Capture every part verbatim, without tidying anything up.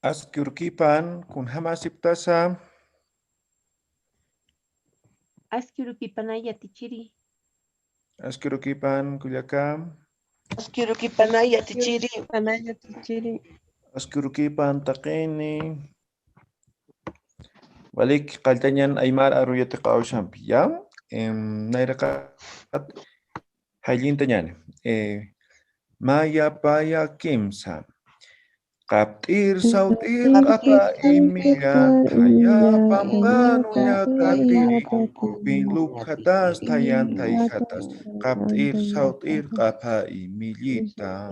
Aski urukipan, kunjamasiptasa. Aski urukipanay yatichiri. Aski urukipan, kullaka. Aski urukipanay yatichiri. Aski urukipan, taqini. Walik, qalltañan aymar aru yatiqawshampi, ¿ya? Em, nayraqat, jayllintañani. Eh, maya, paya, kimsa. Qapt'ir, sawt'ir, q'apa, imilla, thaya, pampa, nuña, tatiri, rupin, lupjatas, thayan, thayjatas. Qapt'ir, sawt'ir, q'apa, imillita.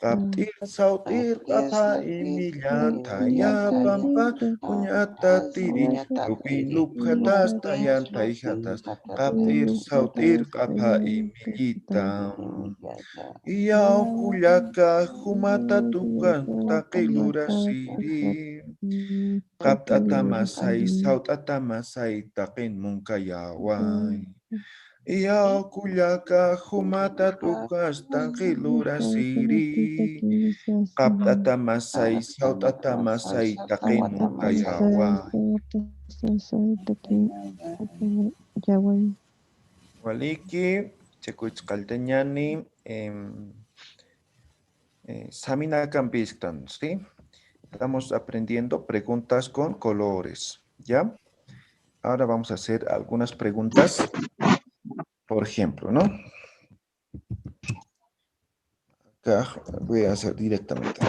Qapt'ir, sawt'ir, q'apa, imilla, thaya, pampa, nuña, tatiri, rupin, lupjatas, thayan, thayjatas. Qapt'ir, sawt'ir, q'apa, imillita. Iyaw kullaka, jumata tukan taqi lurasiri. Qapt'ata masay, sawt'ata masay, taqin munkayaway. Iyaw kullaka, jumata tukas taqi lurasiri. Qapt'ata masay, sawt'ata masay, taqin munkayaway. Waliki, chakuch qalltañani, em, eh, saminakampistan, ¿sí? Estamos aprendiendo preguntas con colores, ¿ya? Ahora vamos a hacer algunas preguntas, por ejemplo, ¿no? Acá voy a hacer directamente.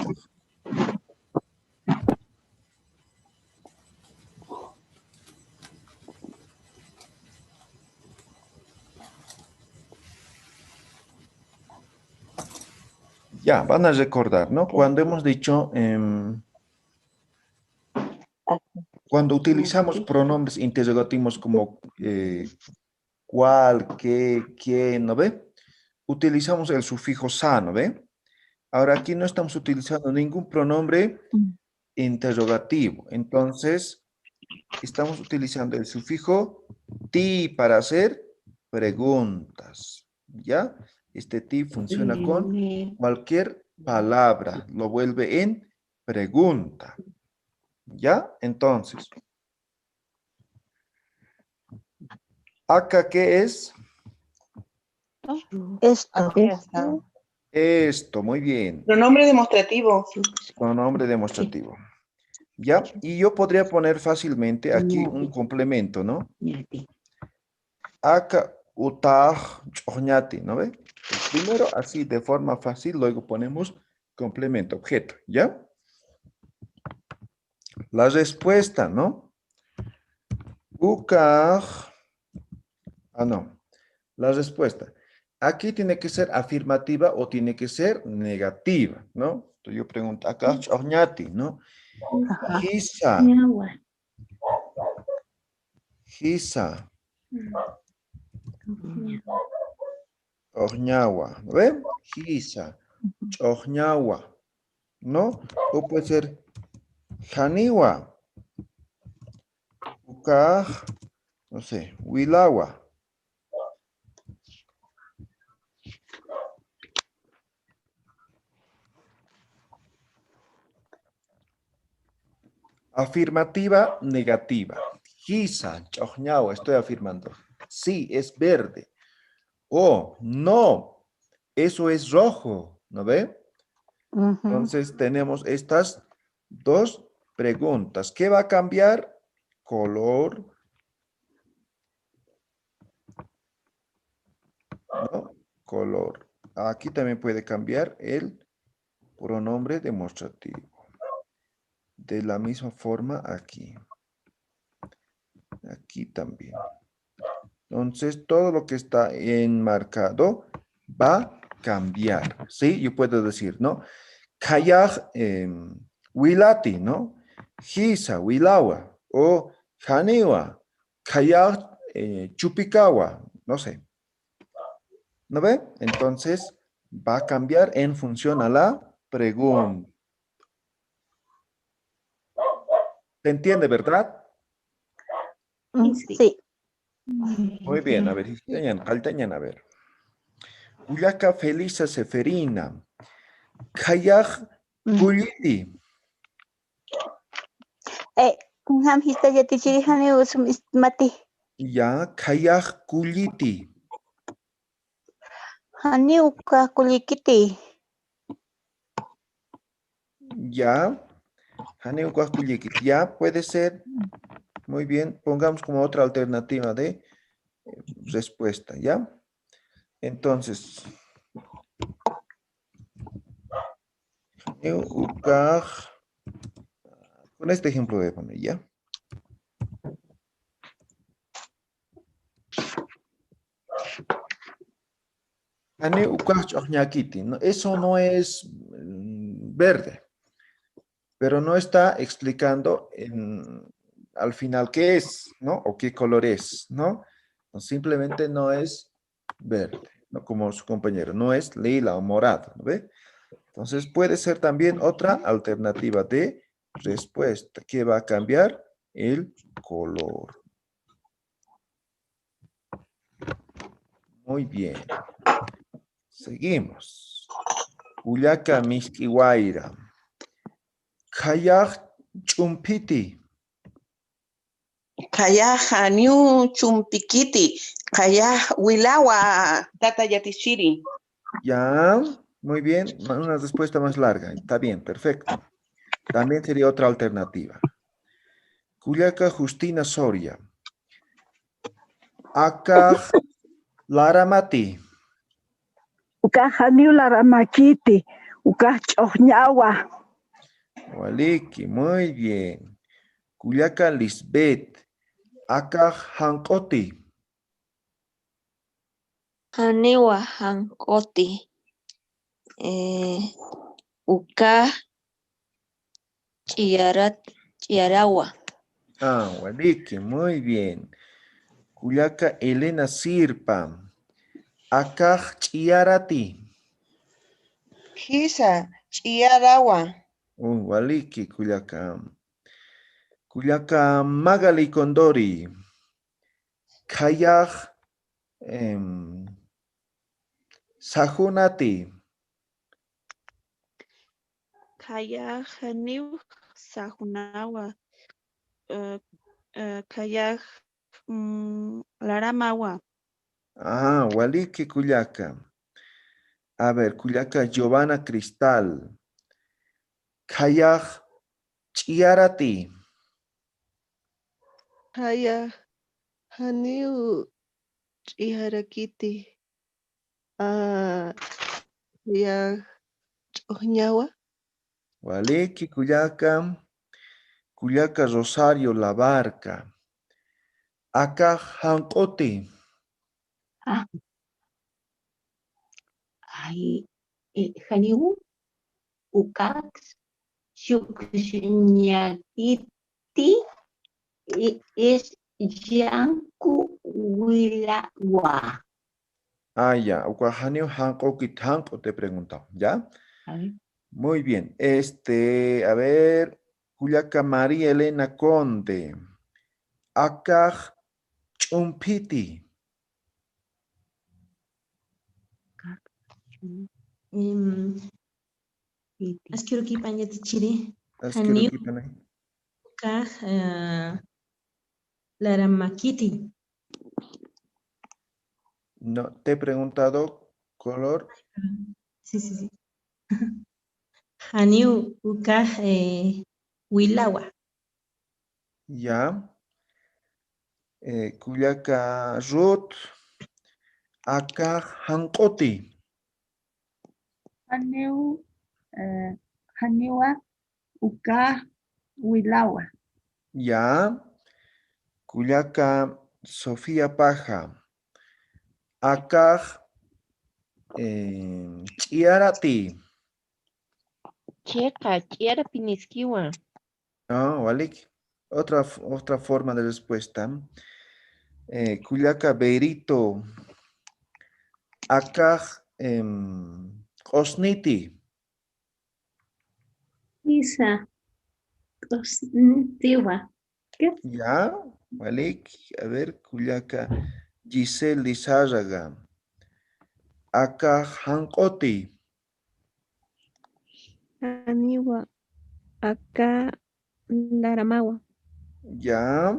Ya, van a recordar, ¿no? Cuando hemos dicho, em, cuando utilizamos pronombres interrogativos como, eh, cuál, qué, quién, ¿no ve? Utilizamos el sufijo sa, ¿no ve? Ahora aquí no estamos utilizando ningún pronombre interrogativo. Entonces, estamos utilizando el sufijo ti para hacer preguntas, ¿ya? Este ti funciona con cualquier palabra, lo vuelve en pregunta, ¿ya? Entonces, ¿aka qué es? Esto. Esto, muy bien. Pronombre demostrativo. Pronombre demostrativo. ¿Ya? Y yo podría poner fácilmente aquí un complemento, ¿no? Aka utaq ch'uxñati, ¿no ve? Primero así de forma fácil, luego ponemos complemento, objeto, ¿ya? La respuesta, ¿no? Ukaq. Ah, no. La respuesta. Aquí tiene que ser afirmativa o tiene que ser negativa, ¿no? Entonces yo pregunto, akaq ch'uxñati, ¿no? Jisa. Jisa. Ch'uxñawa, ¿no ve? Jisa, ch'uxñawa, ¿no? O puede ser janiwa, ukaq, no sé, wilawa. Afirmativa, negativa. Jisa, ch'uxñawa, estoy afirmando. Sí, es verde. O no, eso es rojo, ¿no ve? Entonces tenemos estas dos preguntas. ¿Qué va a cambiar? Color, ¿no? Color. Aquí también puede cambiar el pronombre demostrativo. De la misma forma aquí. Aquí también. Entonces, todo lo que está enmarcado va a cambiar. ¿Sí? Yo puedo decir, ¿no? Khayaq, em, wilati, ¿no? Jisa, wilawa. O janiwa, khayaq, eh, chupikawa. No sé. ¿No ve? Entonces, va a cambiar en función a la pregunta. ¿Se entiende, verdad? Mm, sí. Muy bien, a ver, qalltañan, qalltañan, a ver. Kullaka Felisa Seferina. Khayaq kulliti. Eh, kunjam jista yatichiri, janiw sum ist'mati. Ya, khayax kulliti. Janiw ukax kullikiti. Ya. Janiw ukax kullikiti. Ya, puede ser. Muy bien. Pongamos como otra alternativa de eh, respuesta, ¿ya? Entonces, janiw ukax, con este ejemplo voy a poner, ¿ya? Janiw ukax ch'uxñakiti, ¿no? Eso no es mm, verde, pero no está explicando en, al final qué es, ¿no? O qué color es, ¿no? No, simplemente no es verde, ¿no? Como su compañero, no es lila o morado, ¿no ve? Entonces puede ser también otra alternativa de respuesta que va a cambiar el color. Muy bien. Seguimos. Kullaka Misk'i Wayra. Khayax ch'umpiti. Khayax janiw ch'umpikiti. Khayax wilawa, tata yatichiri. Ya, muy bien. Ma- Una respuesta más larga. Está bien, perfecto. También sería otra alternativa. Kullaka Justina Soria. Akax laramati. Ukax janiw laramakiti, ukax ch'uxñawa. Waliki, muy bien. Kullaka Lisbeth. Akax janq'uti. Janiwa janq'uti. Eh, ukax ch'iyarat, ch'iyarawa. Ah, waliki, muy bien. Kullaka Elena Sirpa. Akax ch'iyarati. Jisa, ch'iyarawa. Uy, waliki, kullaka. Kullaka Magali Condori. Khayax, em, sajunati. Khayax janiw sajunawa. Eh, eh, khayax, mm, laramawa. Ah, waliki kullaka. A ver, kullaka Giovanna Cristal. Khayax ch'iyarati. Khayax janiw ch'iyarakiti. Ah, khayax ch'uxñawa. Waliki kullaka, kullaka Rosario Labarca. Akax janq'uti. Ah. Ay, eh, janiw ukax ch'uxñakiti, i-, is llanku wilawa. Ah, ya, ukax janiw janq'ukiti, janq'uti preguntaw, ¿ya? Ay. Muy bien. Este, a ver, kullaka María Elena Conde. Akax ch'umpiti. Em, askirukipan yatichiri. Janiw. Askirukipan. Ukax, eh, laramakiti. No, te he preguntado color. Sí, sí, sí. Janiw ukax, eh, wilawa. Ya. Eh, kullaka Ruth, akax janq'uti. Janiw, eh, janiwa ukax wilawa. Ya. Kullaka Sofía Paja, akax, eh, ch'iyarati. Chiqa, ch'iyarapiniskiwa. Ah, walik. Otra, f- otra forma de respuesta. Eh, kullaka Berito. Akax, em, q'usniti. Isa. Q'usnitiwa. ¿Qué? Ya, walik. A ver, kullaka Giselle Lizárraga. Akax janq'uti. Janiwa, aka laramawa. Ya.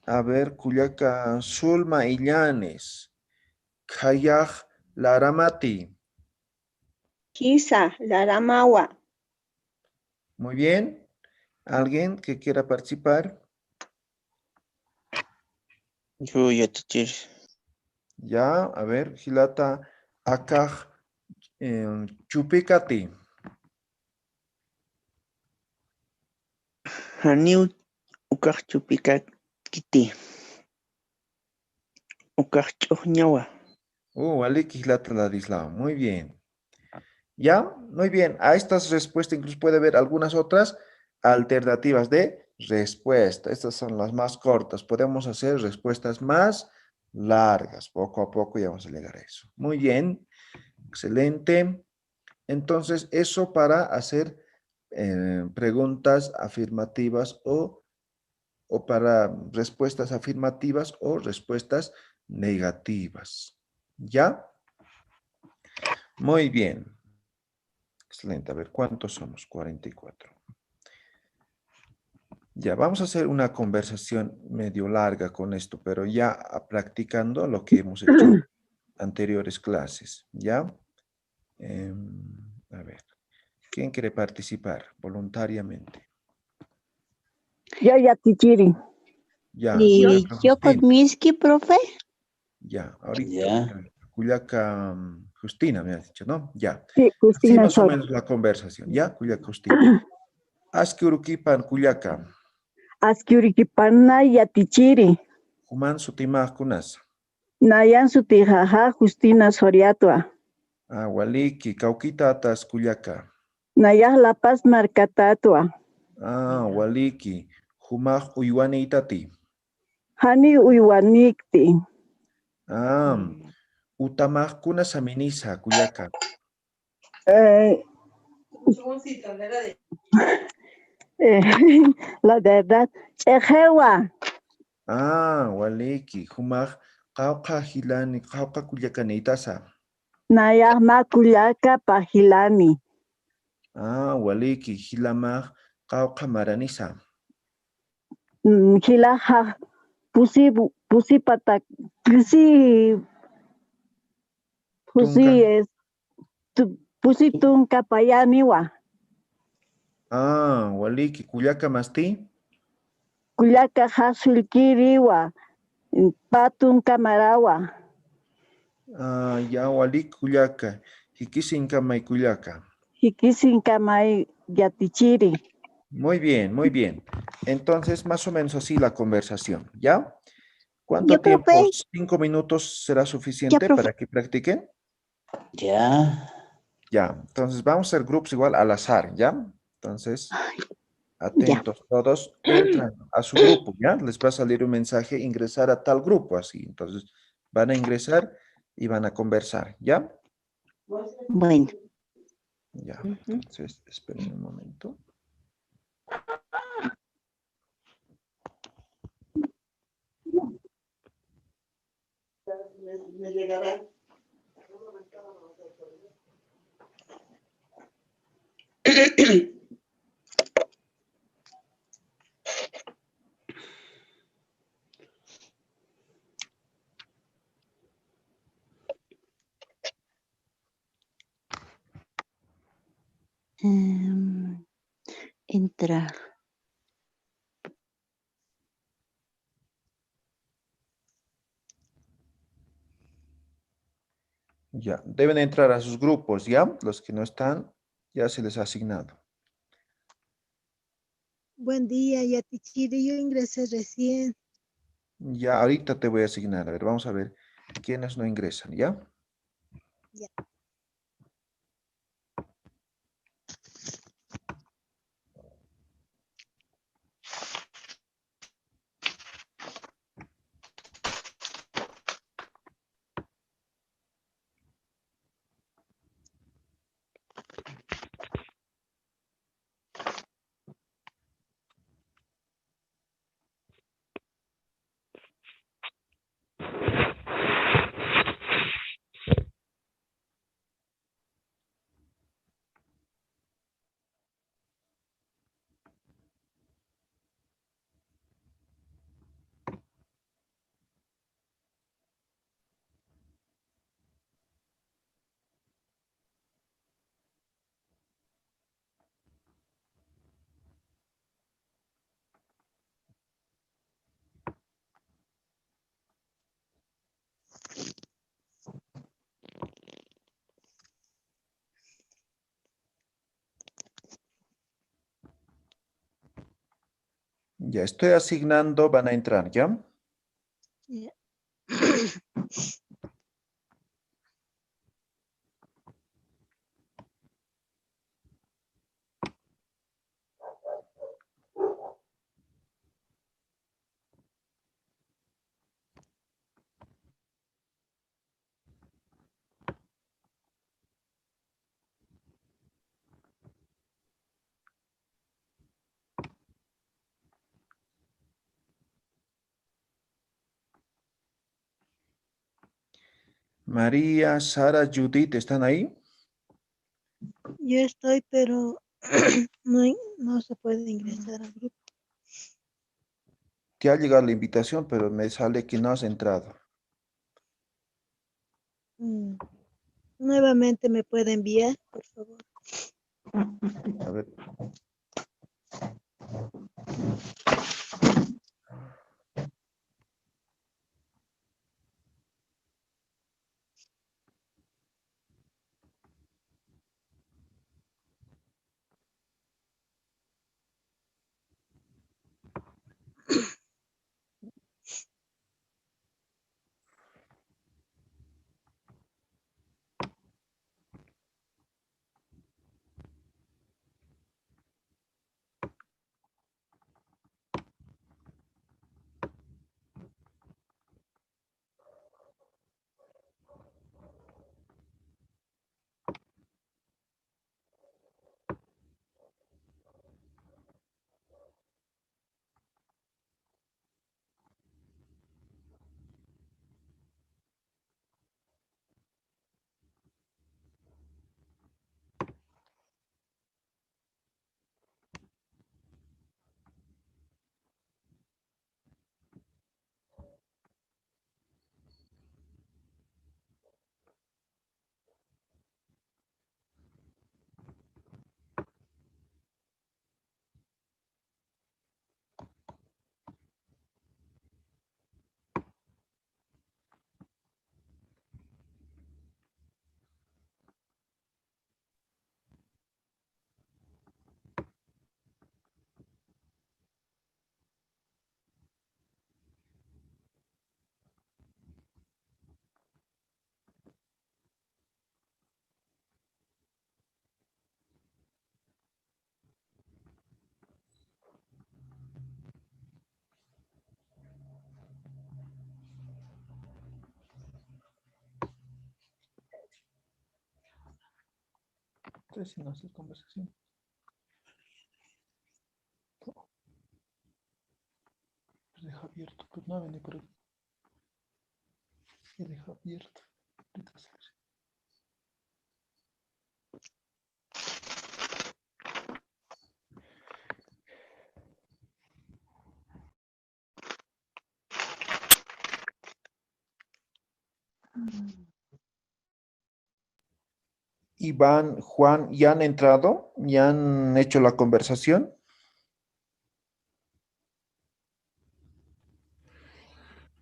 A ver, kullaka Zulma Illanes. Khayax laramati. Jisa, laramawa. Muy bien. ¿Alguien que quiera participar? Yo, ya, teacher. Ya, a ver, jilata, akax, em, chupikati. Janiw ukax chupikakiti. Ukax ch'uxñawa. Oh, waliki, jilata Ladislao. Muy bien. ¿Ya? Muy bien. A estas respuestas incluso puede haber algunas otras alternativas de respuesta. Estas son las más cortas. Podemos hacer respuestas más largas. Poco a poco ya vamos a llegar a eso. Muy bien. Excelente. Entonces, eso para hacer, eh, preguntas afirmativas o, o para respuestas afirmativas o respuestas negativas. ¿Ya? Muy bien. Excelente. A ver, ¿cuántos somos? Cuarenta y cuatro. Ya, vamos a hacer una conversación medio larga con esto, pero ya a-, practicando lo que hemos hecho anteriores clases, ¿ya? Em, a ver, ¿quién quiere participar voluntariamente? Yo, yatichiri. Ya, y kullaka yo Justina. Con Miski, profe. Ya, ahorita. Ya. Kullaka, mm, Justina me has dicho, ¿no? Ya. Sí, Justina. Así más o menos la conversación, ¿ya? Kullaka Justina. Aski urkipan, kullaka. Aski urkipan, yatichiri. Juman sutimax kunasa. Nayan sutixa Justina Soriatwa. Ah, waliki, kawkïtatas kullaka. Nayax La Paz markatatwa. Ah, waliki, jumax uywanïtati. Jani uywanïkti. Ah, utamax kuna saminisa kullaka. Eh, eh, la verdad, ch'ejewa. Ah, waliki, jumax qawqha jilani, qawqha kullakanïtasa. Nayax mä kullaka pä jilani. Ah, waliki, jilamax qawqha maranisa. Mm, jilaxa pusi, pusi patak, pusi, pusi tunka. Es, tu-, pusi tunka payaniwa. Ah, waliki, kullaka masti? Kullaka jasullkiriwa, pä tunka marawa. Ah, ya, waliki kullaka, jikisinkamay kullaka. Jikisinkamay yatichiri. Muy bien, muy bien. Entonces, más o menos así la conversación, ¿ya? ¿Cuánto tiempo? Ya, profe. ¿Cinco minutos será suficiente para que practiquen? Ya. Ya, entonces vamos a hacer grupos igual al azar, ¿ya? Entonces, atentos todos, entran a su grupo, ¿ya? Les va a salir un mensaje, ingresar a tal grupo, así. Entonces, van a ingresar y van a conversar, ¿ya? Bueno. Ya, entonces, esperen un momento. Me, me llegará. Em, entra. Ya, deben entrar a sus grupos, ¿ya? Los que no están, ya se les ha asignado. Buen día, yatichiri, yo ingresé recién. Ya, ahorita te voy a asignar. A ver, vamos a ver quiénes no ingresan, ¿ya? Ya. Ya estoy asignando, van a entrar, ¿ya? Ya. María, Sara, Judith, ¿están ahí? Yo estoy, pero no, hay- no se puede ingresar al grupo. Te ha llegado la invitación, pero me sale que no has entrado. Mm. Nuevamente me puede enviar, por favor. A ver. Entonces, si no haces conversación. Pues deja abierto, pues no vení por aquí. Y deja abierto. Ahorita sale. Iván, Juan, ¿ya han entrado? ¿Ya han hecho la conversación?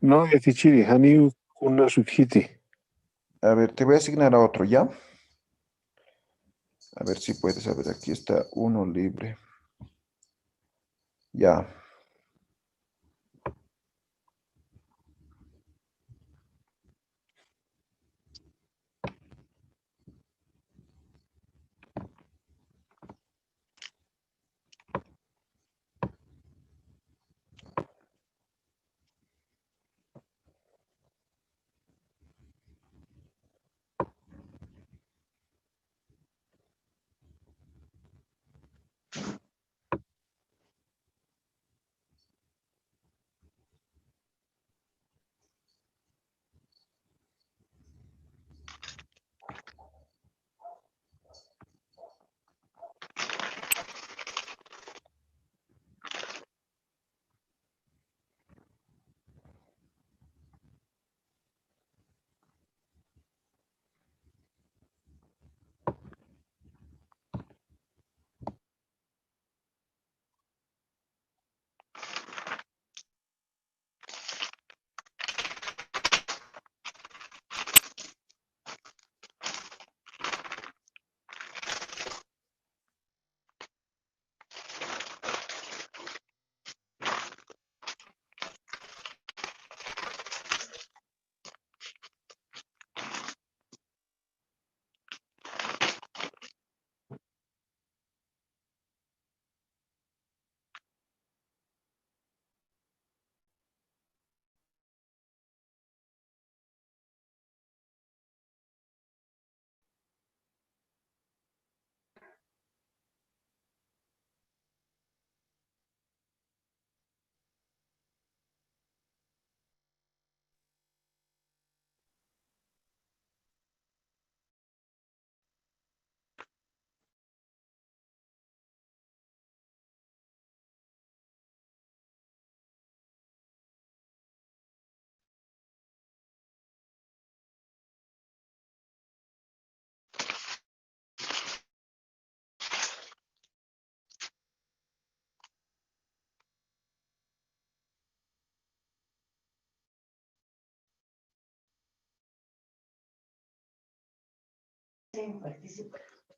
No, yatichiri, janiw kuna sutjiti. A ver, te voy a asignar a otro, ¿ya? A ver si puedes, a ver, aquí está uno libre. Ya.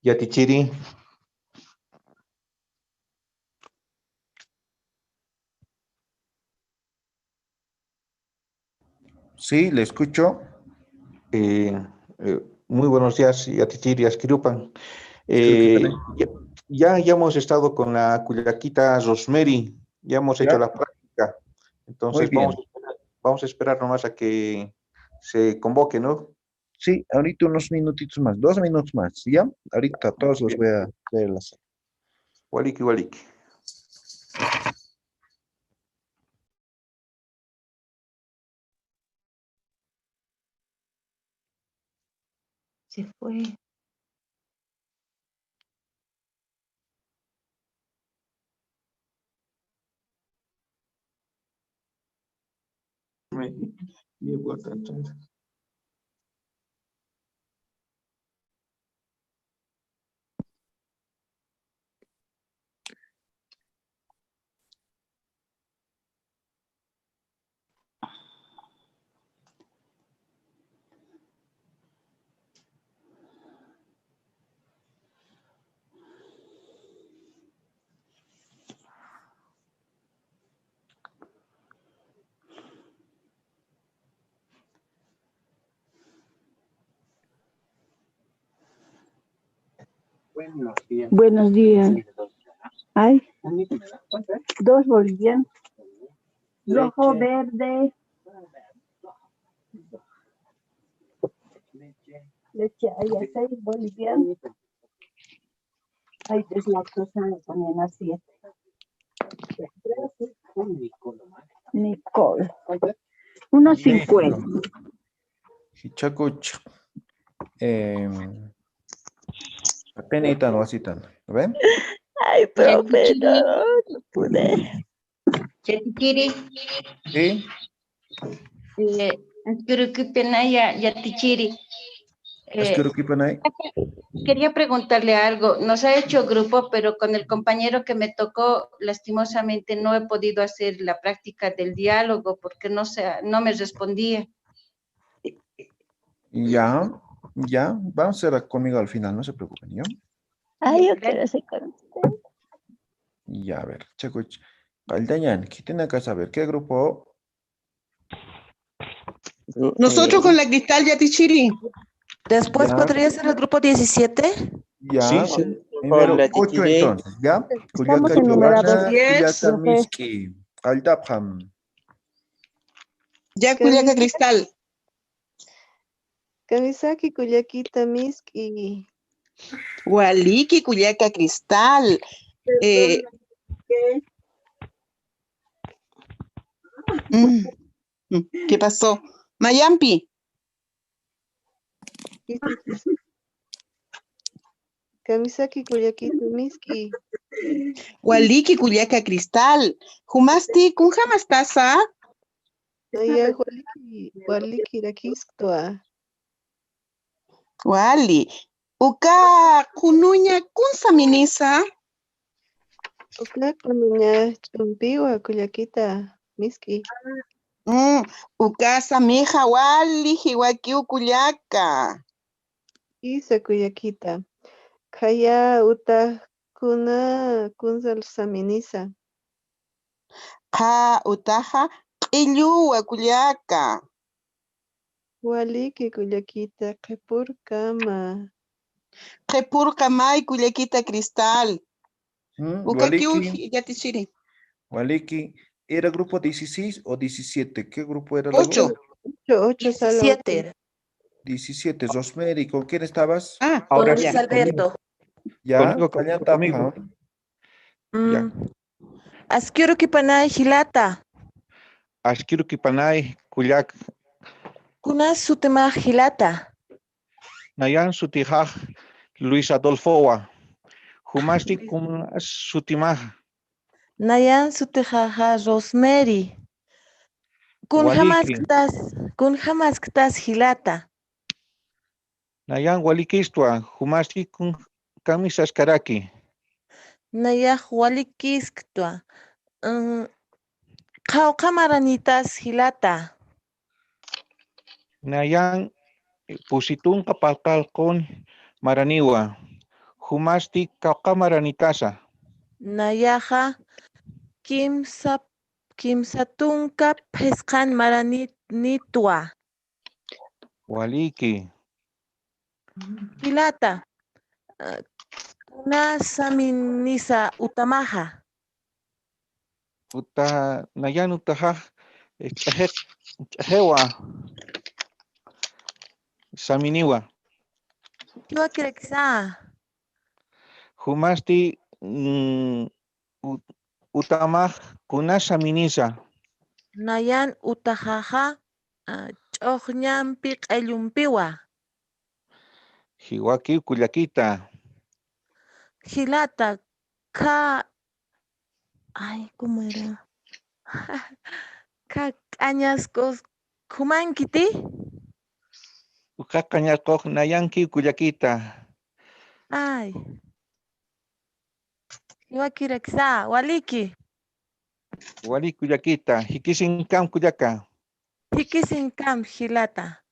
Yatichiri. Sí, le escucho. Eh, eh, muy buenos días, Yatichiri, Askirupan. Eh, ya, ya, ya hemos estado con la cuyaquita Rosemary, ya hemos hecho la práctica. Entonces, vamos a esperar, vamos a esperar nomás a que se convoque, ¿no? Sí, ahorita unos minutitos más, dos minutos más, ¿ya? Ahorita todos los voy a traer a la sala. Waliki, waliki. Se fue. Buenos días. Ay, dos bolivianos. Rojo, verde. Leche, ay, seis bolivianos. Ay, deslactosa me ponían a siete. Nicole. Unos cincuenta. Jichhakuch. Em, apenas wasitan, ¿no ve? Ay, profe, no, no pude. Yatichiri. Sí. Eh, Askirukipanay, Yatichiri. Eh, Askirukipanay. Quería preguntarle algo. Nos ha hecho grupo, pero con el compañero que me tocó, lastimosamente no he podido hacer la práctica del diálogo porque no se, no me respondía. Ya, ya, va a ser conmigo al final, no se preocupen, ¿ya? Ay, yo quiero ser con usted. Ya, a ver, Chakuch. Qaldañan, ¿qué tiene que saber? ¿Qué grupo? Nosotros con la Cristal, Yatichiri. Después podría ser el grupo diecisiete. Ya, sí, sí. Primero con la ocho, Yatichiri. Entonces, ¿ya? Estamos enumerados. Kullaka, diez. Kullaka, profe. Misk'i. Qalltapxam. Ya, kullaka Cristal. Kamisaki kullakita misk'i. Waliki kullaka Cristal. Eh, mm, mm, ¿qué pasó? Mayampi. Kamisaki kullakita misk'i. Waliki kullaka Cristal. Jumasti, kunjamastasa? Ay, ay, waliki, waliki rakisktwa. Wali. Uka qunuña kunsa minisa? Uka qunuña ch'umpiwa kullakita misk'i. Mm, uka samixa wali jiwakiw kullaka. Isa kullakita. Khaya utax kuna kunsa saminisa? Qha utaxa q'illuwa kullaka. Waliki kullakita, qhipurkama. Qhipurkamay kullakita Cristal. Mm, ukakiw waliki. Yatichiri. Waliki, ¿era grupo dieciséis o diecisiete? ¿Qué grupo era? Ocho. Ocho, ocho, sala diecisiete ocho. Era. Diecisiete, Rosemary, ¿con quién estabas? Ah, ahora con Luis Alberto. Ya, conmigo, conmigo. Ya. Mm. Askirukipanay jilata. Askirukipanay kullak. Kunas sutimax jilata. Nayan sutixax Luis Adolfowa. Jumasti kunas sutimax. Nayan sutixaxa Rosemary. Kunjamasktas, kunjamasktas jilata. Nayan walikistwa, jumasti kun kamisaskaraki. Nayax walikisktwa. Mm, qhawqha maranitas jilata. Nayan, eh, pusi tunka parqallqun maraniwa. Jumasti kawqa maranitasa. Nayaxa kimsa, kimsa tunka phisqan maranitwa. Waliki. Jilata, eh, kuna saminisa utamaxa. Uta, nayan utaxa, eh, ch'ajeq, ch'ajewa saminiwa. Jiwakirakisa. Jumasti, mm, u-, utamax kuna saminisa. Nayan utaxaxa, ah, ch'uxñampi q'ellumpiwa. Jiwakiw kullakita. Jilata, kha, ay, ¿cómo era? Kha k'añasqus khumankiti? Uka k'añasqux nayankiw kullakita. Ay. Jiwakirakisa, waliki. Wali kullakita, jikisinkam kullaka. Jikisinkam jilata.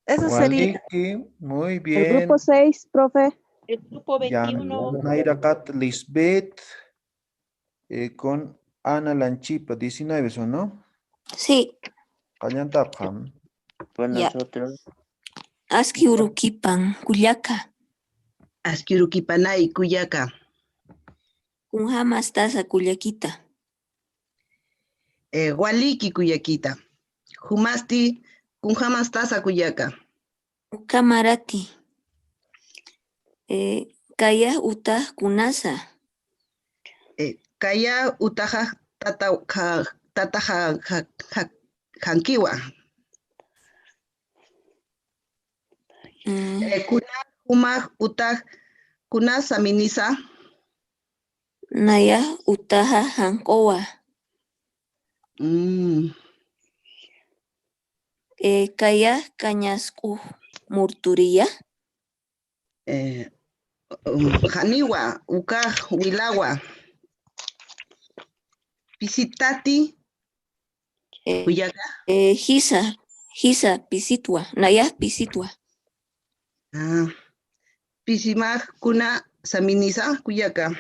Eso sería. Waliki, muy bien. El grupo seis, profe. El grupo ya, veintiuno. Nayraqat Lisbeth, eh, con Ana Lanchipa, diecinueve son, ¿no? Sí. Qallantapxam. Con ya. Nosotros. Aski urukipan, kullaka. Aski urukipanay, kullaka. Kunjamastasa kullakita. Eh, waliki kullakita. Jumasti, kunjamastasa kullaka. Uka marati. Eh, kaya utax kunasa. Eh, kaya utaxa tata, ja, tata ja, ja, ja, jankiwa. Mm. Eh, kuna jumax utax kuna saminisa. Naya utaxa jank'owa. Mm. Eh, kaya kañask'u murturiya. Eh, um, janiwa, ukax wilawa. Pisitati. Eh, kullaka. Eh, jisa, jisa pisitwa, nayax pisitwa. Ah, pisimax kuna saminisa, kullaka.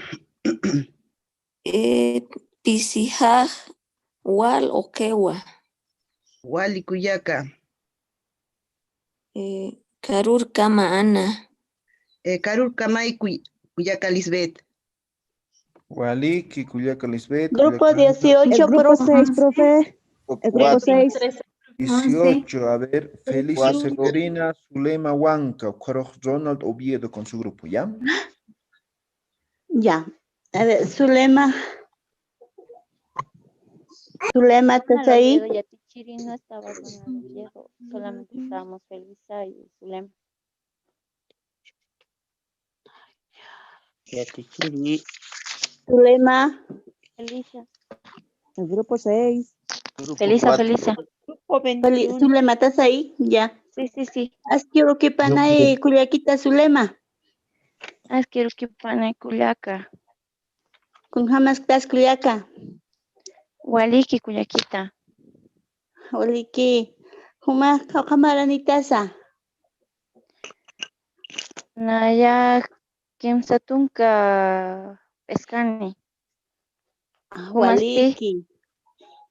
Eh, pisijax wal uqiwa. Wali kullaka. Eh, karurkama Ana. Eh, karurkamay kuy-, kullaka Lisbeth. Waliki, kullaka Lisbeth, grupo kullaka Ana. Dieciocho, el grupo profe. Seis, profe. El grupo cuatro. Seis. Dieciocho, a ver, Felisa Seferina, Zulema Huanca, ukharux Ronald Oviedo con su grupo, ¿ya? Ya. A ver, Zulema. Zulema, ¿estás ahí? Oviedo, Yatichiri no estaba con Oviedo, solamente estábamos Felisa y Zulema. Yatichiri. Zulema. Felisa. El grupo seis. Grupo Felisa, cuatro. Felisa. Grupo veintiuno. Zulema, ¿estás ahí? Ya. Sí, sí, sí. Aski urukipanay kullakita Zulema. Aski urukipanay kullaka. Kunjamastas kullaka. Waliki kullakita. Waliki. Jumax qawqha maranitasa. Nayax kimsa tunka p'iskani. Ah, jumasti. Waliki.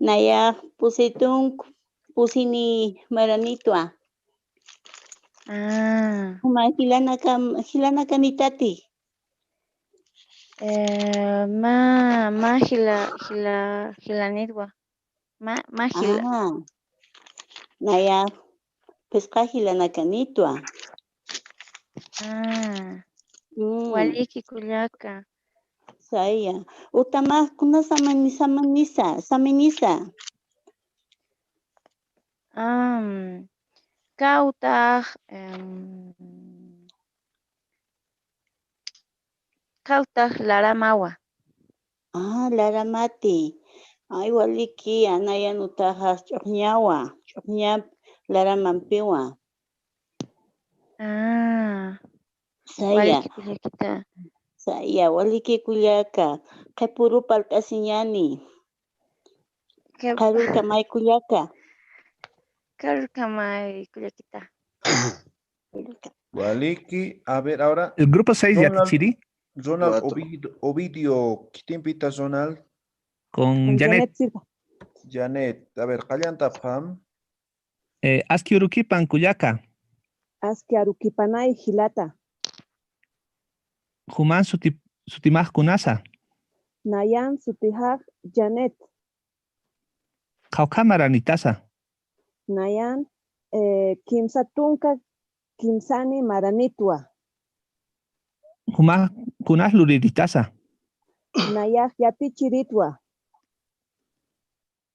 Nayax pusi tunka, pusini maranitwa. Ah. Juma jilanaka, jilanakanitati. Eh, mä, mä jila, jila, jilanitwa. Mä, mä jila. Ah, nayax phisqa jilanakanitwa. Ah. Mm. Waliki kullaka. Saya. Utamax kuna samani, samanisa, saminisa. Am, kawtax, em, kawtax laramawa. Ah, laramati. Ay, waliki, anayan utaxas ch'uxñawa, ch'uxñap laramampiwa. Ah. Saya. Waliki kullakita. Saya, waliki kullaka. Qhipuru parlk'asiñani. Qhipuru. Karurkamay kullaka. Karurkamay kullakita. Waliki, a ver, ahora. El grupo seis, Ronald, yatichiri. Ronald Cuatro. Ovidio, Ovidio, ¿qué te invita, Ronald? Con Janet. Janet Silva. Janet, a ver, qallantapxam. Eh, aski urukipan kullaka. Aski arukipanay jilata. Juman suti, sutimax kunasa. Nayan sutijax Janet. Qhawqha maranitasa. Nayan, eh, kimsa tunka kimsani maranitwa. Jumax kunax luriritasa. Nayax yatichiritwa.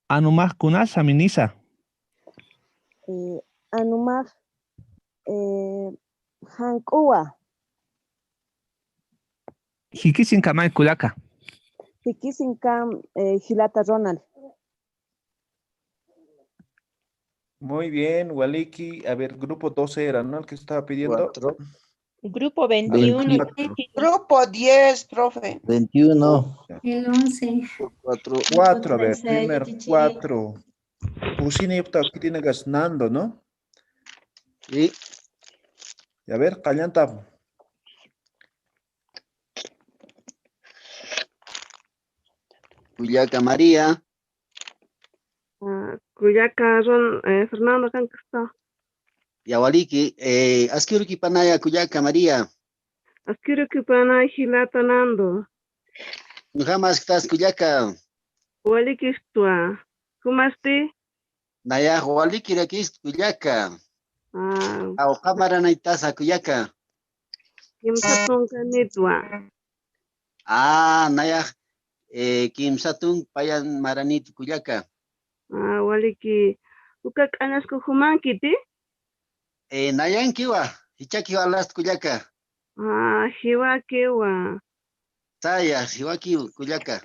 Anumax kunas saminisa. Eh, anumax, eh, jank'uwa. Jikisinkam kullaka. Jikisinkam, eh, jilata Ronald. Muy bien, Waliki. A ver, grupo doce era, ¿no? El que estaba pidiendo. Cuatro. Grupo veintiuno. Veinticuatro. Grupo diez, profe. Veintiuno. El once. Cuatro. Cuatro, a ver, primer cuatro. Pusini ukta kitinagas Nando, ¿no? Sí. Y a ver, qallantapxam. Kullaka María. Ah, kullaka Ron, eh, Fernando, kankasta. Ya waliki, eh, aski urukipanaya kullaka María. Aski urukipanay jilata Nando. Kunjamasktas kullaka. Walikistwa. ¿Jumasti? Nayax walikirakist kullaka. Ah. Qhawqha maranitasa kullaka. Kimsa tunkanitwa. Ah, nayax, eh, kimsa tunk payan maranit kullaka. Ah, waliki. Uka k'anasku jumankiti? Eh, nayankiwa, jichakiwa alast kullaka. Ah, jiwakiwa. Saya, jiwakiw kullaka.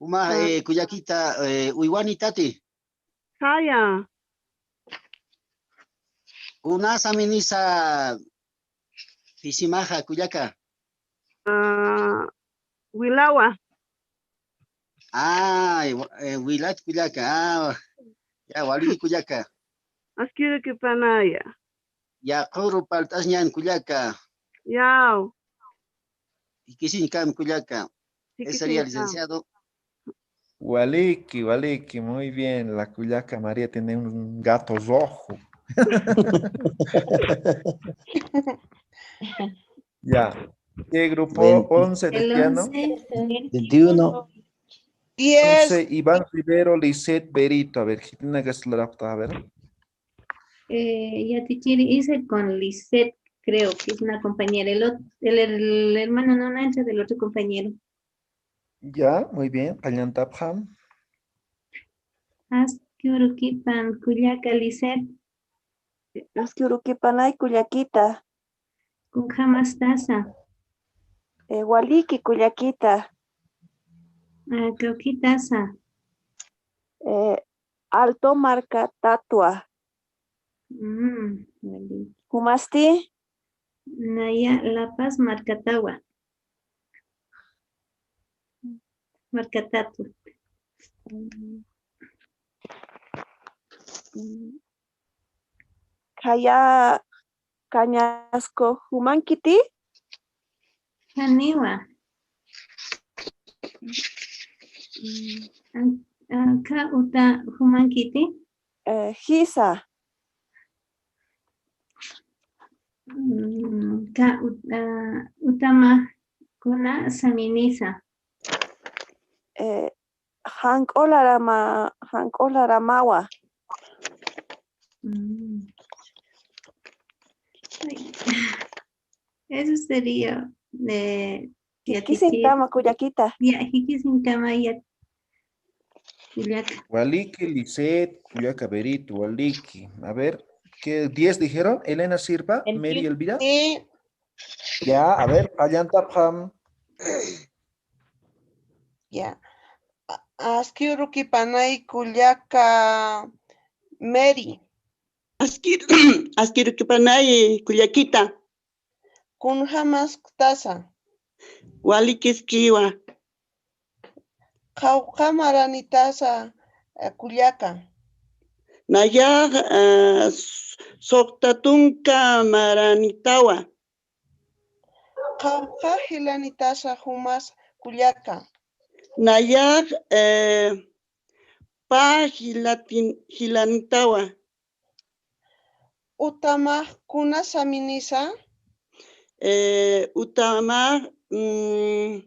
Uma, ah, eh, kullakita, eh, uywanitati. Saya. Kunasa minisa pisimaxa kullaka. Ah, Wilawa. Ay, wa-, eh, wilat kullaka. Ah, ya, wali kullaka. Aski urukipanaya. Ya, quru paltas ñan kullaka. Yaw. Jikisinkam kullaka. Ese sería, jikisinkam, licenciado. Waliki, waliki, muy bien. La kullaka María tiene un gato rojo. Ya. ¿Qué grupo? Veinte. Once, el Cristiano. Once, veintiuno. Diez. Once, Iván Rivero, Lisette Berito. A ver, ¿quién es la, a ver? Eh, ya te quiere irse con Lisette, creo que es una compañera. El ot-, el, el hermano no, Nacho, del otro compañero. Ya, muy bien. Qallantapxam. Aski urukipan kullaka Lisette. Aski urukipanay kullakita. Kunjamastasa. Eh, waliki kullakita. Ah, kawkitasa. Eh, Alto markatatwa. Mm, waliki. ¿Jumasti? Naya La Paz markatawa. Markatatwa. Mm. Mm. Khaya Cañasco, ¿jumankiti? Janiwa. Mm, a-, aka uta, ¿jumankiti? Eh, jisa. Mm, aka ut-, ah, utama kuna saminisa. Eh, jank'olarama, jank'olaramawa. Mm. Ay. Eso sería, eh, ya te quiero. Jikisinkama kullakita. Ya, jikisinkama ya. Kullaka. Waliki, Lisette, kullaka Berito, waliki. A ver, ¿qué diez dijeron? Elena Sirpa, veintiuno. Mary Elvira. Sí. Ya, a ver, qallantapxam. Ya. A-, aski urukipanay kullaka Mary. Aski, aski urukipanay kullakita. ¿Kunjamasktasa? Walikiskiwa. ¿Qhawqha maranitasa, eh, kullaka? Nayax, eh, s-, suxta tunka maranitawa. Qawqha jilanitasa jumas kullaka. Nayax, eh, pä jilatin-, jilanitawa. Utamax kuna saminisa? Eh, utamax, mm,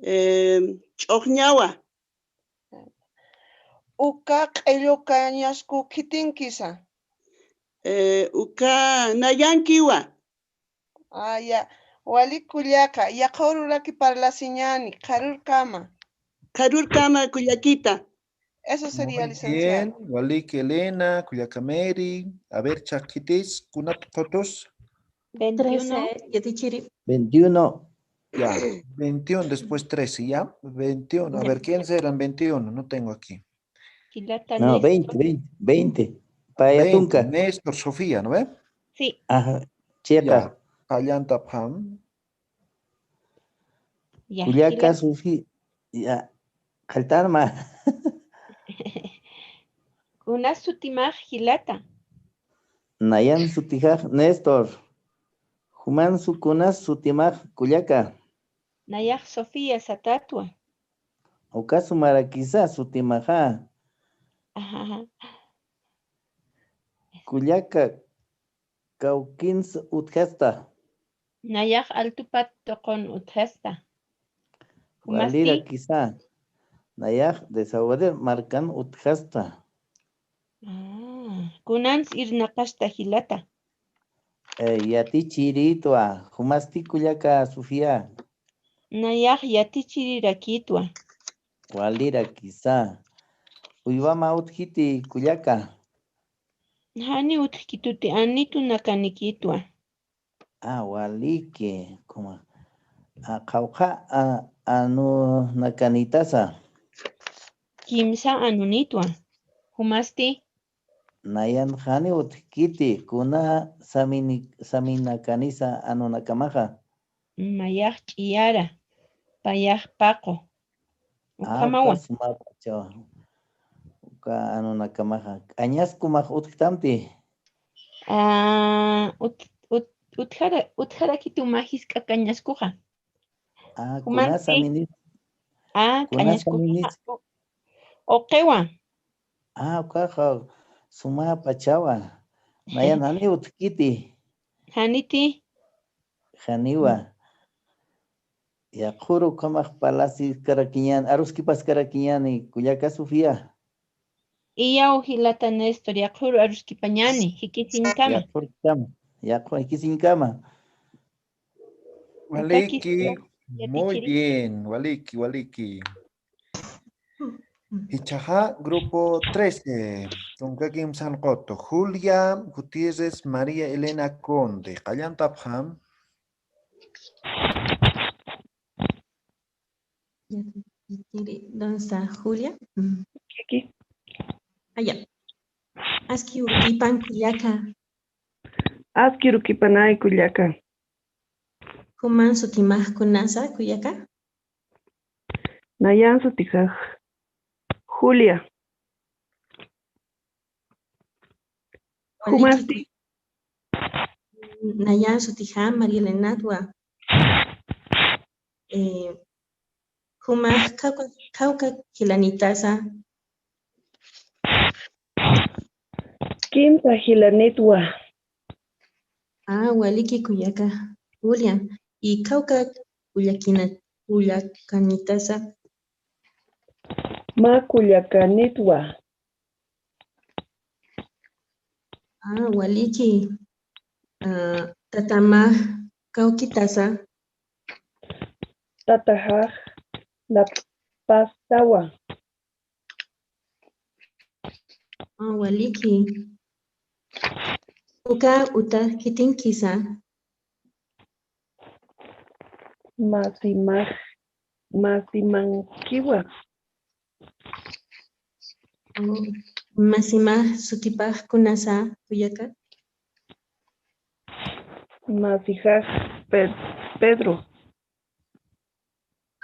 eh, ch'uxñawa. Uka q'illu kañasku khitinkisa. Eh, uka nayankiwa. Ah, ya. Walik kullaka, yaqha ururaki parlasiñäni, qharürkama. Qharürkama kullakita. Eso sería, licenciado. Muy bien, walik Elena, kullaka Mary. A ver, chhaqkitis, kunat qutus? Veintiuno. Trece, yatichiri. Veintiuno. Ya, veintiuno, después trece, ¿ya? Veintiuno. A ver, ¿quiénes eran veintiuno? No tengo aquí. Jilata Néstor. No, veinte, veinte, veinte. Paya tunka. Néstor, Sofía, ¿no ve? Sí. Ajá, chiqa. Ya, qallantapxam. Ya, kullaka jilata Sofía, ya, qalltarma. Kunas sutimax jilata. Nayan sutijax Néstor. Jumansu kunas sutimax kullaka. Nayax Sofía satätwa. Uka sumarakisa sutimaxa. Ajá. Kullaka, kawkins utjasta. Nayax Altupat tuqun utjasta. Jumasti? Walirakisa. Nayax Desaguadero markan utjasta. Ah, kunans irnaqasta jilata. Eh, yatichiritwa, jumasti kullaka Sofía. Nayax yatichirirakitwa. Walirakisa. Uywama utjkiti kullaka. Jani utjkituti, anitunakanïkitwa. Ah, waliki, kuma. Ah, qawqha, ah, anunakanïtasa. Kimsa anunïtwa. Jumasti? Nayan jani utjkiti, kuna samini-, saminakanisa anunakamaxa. Mayax ch'iyara, payax paqu. Ah, ukhamawa. Uka sumapachawa. Uka anunakamaxa. K'añaskumax utjktamti. Ah, ut-, ut-, utjara-, utjarakituma jisk'a k'añaskuxa. Ah, jumasti, kuna saminis-, ah, kuna k'añaskuxa saminis-, u-, uqiwa. Ah, ukaxa sumapachawa. Nayan jani utjkiti. Janiti. Janiwa. Yaqhuru ukhamax parlasiskarakiñäni, aruskipaskarakiñäni, kullaka Sofía. Iyaw jilata Néstor, yaqhuru aruskipañäni, jikisiñkama. Yaqhurkama, yaqhu jikisiñkama. Waliki, muy bien, waliki, waliki. Jichhaxa, grupo trece, tunka kimsan qutu, Julia Gutiérrez, María Elena Conde, qallantapxam. Ya, ya quiere, ¿dónde está Julia? Mm. Aquí. Allá. Aski urukipan kullaka. Aski urukipanay kullaka. Juman sutimax kunasa kullaka. Nayan sutijax Julia. Waliki. Jumasti. Nayan sutijax María Elenatwa. Eh, jumax kawka, kawka jilanitasa. Kimsa jilanitwa. Ah, waliki kullaka Julia. Y kawka kullakina-, kullakanitasa. Mä kullakanitwa. Ah, waliki. Ah, tatamax kawkitasa. Tatajax lapastawa. Ah, waliki. Uka uta jitinkisa. Masimax, masimankiwa. Oh, masimax sutipax kunasa kullaka. Masijax Pe-, Pedro.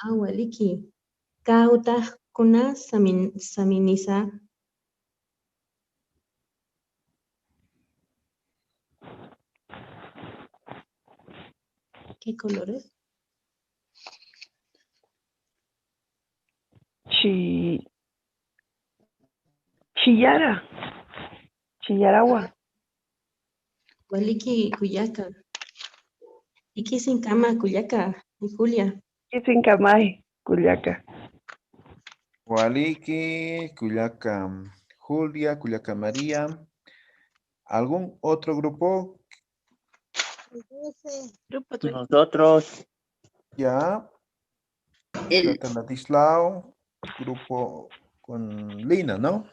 Ah, waliki. Kawtax kuna samin-, saminisa. ¿Qué colores? Chi-, chiyara. Chiyarawa. Waliki kullaka. Ikisinkama kullaka, Julia. Ikisinkamay kullaka. Waliki kullaka Julia, kullaka María. ¿Algún otro grupo? Grupo tres. Nosotros. Ya. El Tata Ladislao, grupo con Lina, ¿no?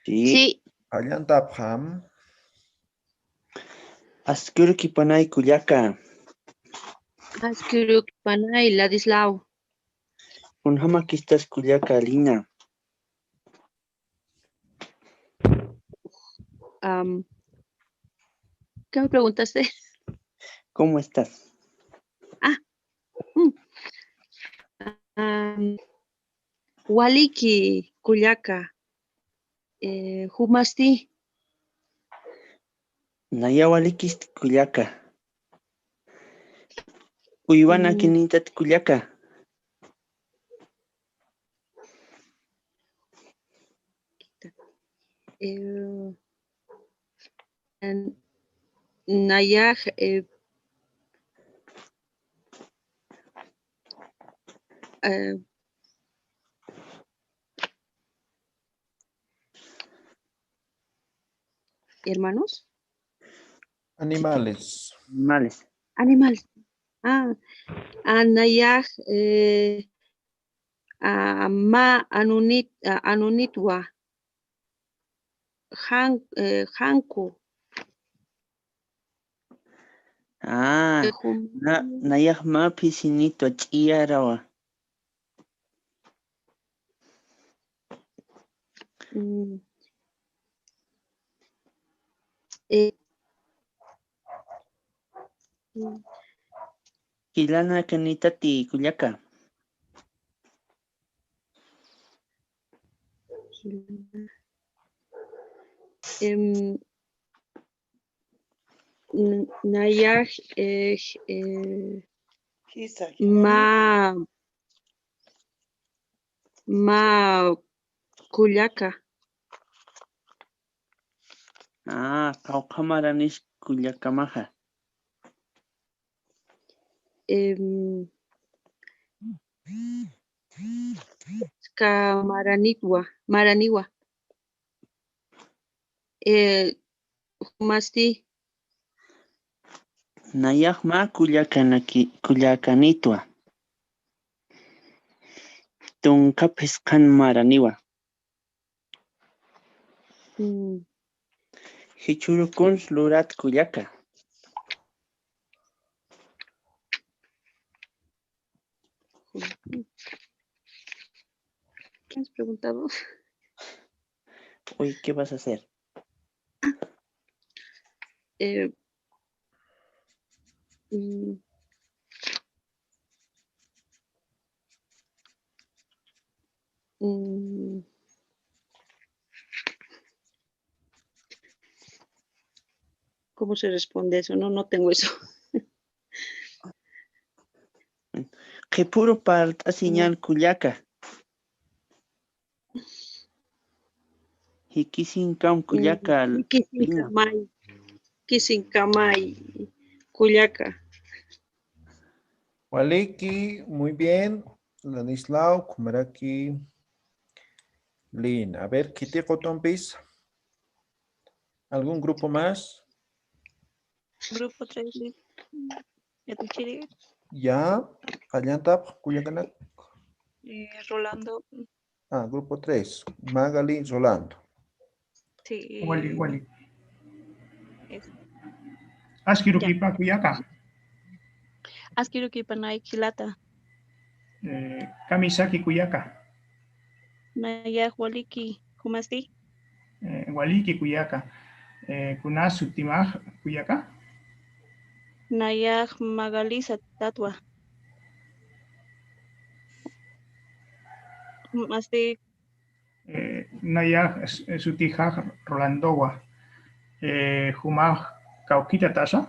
Sí. Sí. Allantapxam. Askirukïpanay kullaka. Askirukïpanay Ladislao. Kunjamakistas kullaka Lina. Am, ¿qué me preguntaste? ¿Cómo estás? Ah, mm. Am, waliki kullaka, eh, ¿jumasti? Naya walikist kullaka. Uywanakinitat kullaka. Eh, n-, nayax, eh, eh, hermanos. Animales. Animales. Animal. Ah, a nayax, eh, a mä anunit, a anunitwa. Jan-, eh, janku. Ah, na-, nayax mä phisinitwa ch'iyarawa. Mm. Eh, mm. Jilanakanitati kullaka. Em, n-, nayax, eh, eh, mä, mä kullaka. Ah, qawqha maranis kullakamaxa. Em, ka maranitwa, maraniwa. Eh, ¿jumasti? Nayax mä kullakanaki-, kullakanitwa. Tunka phisqan maraniwa. Mm. Jichhürukuns lurat kullaka. ¿Qué has preguntado? Uy, ¿qué vas a hacer? Eh, mm, mm, ¿cómo se responde eso? No, no tengo eso. Qhipuru parlt'asiñan kullaka. Jikisinkam kullaka. Jikisinkam, jikisinkam kullaka. Waliki, muy bien. Ladislao, kumaraki. Lin. A ver, kiti qutumpis. ¿Algún grupo más? Grupo tres, Lin. Yatichiri. Ya, allantap, kullakanak. Eh, Rolando. Ah, grupo tres. Magali, Rolando. Sí. Wali, wali. Eso. Askirukipa kullaka. Askirukipanay jilata. Eh, kamisaki kullaka. Nayax waliki, ¿jumasti? Eh, waliki kullaka. Eh, ¿kunas sutimax kullaka? Nayax Magali satatwa. ¿Jumasti? Eh, nayax s-, sutijax Rolandowa. Eh, ¿jumax kawkïtatasa?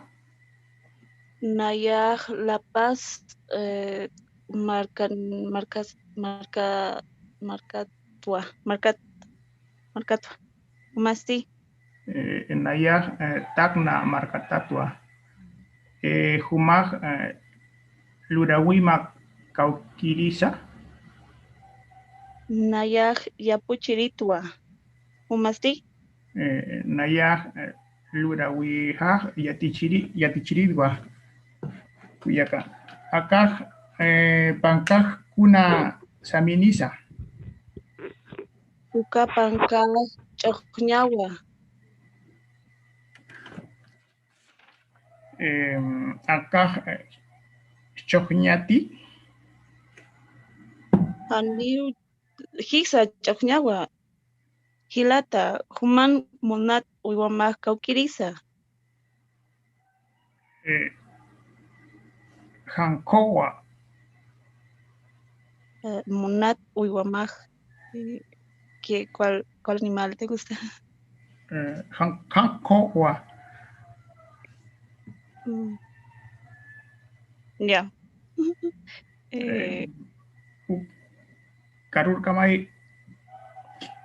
Nayax La Paz, eh, markan, markas, marka, markatwa, markat, markatwa. Jumasti. Eh, nayax, eh, Tacna markatatwa. Eh, jumax, eh, lurawima kawkirisa. Nayax Yapuchiritwa. Jumasti. Eh, nayax, eh, lurawixax yatichiri, yatichiriwa. Kullaka. Akax, eh, pankax kuna saminisa. Uka pankax ch'uxñawa. Em, akax, eh, ch'uxñati. Janiw jisa ch'uxñawa. Jilata, juman munat uywamax kawkirisa. Eh, jankuwa. Eh, munat uywamax. Eh, ¿qué, cuál, cuál animal te gusta? Eh, jan-, jankuwa. Mm. Ya. Eh, Eh, u-, karurkamay,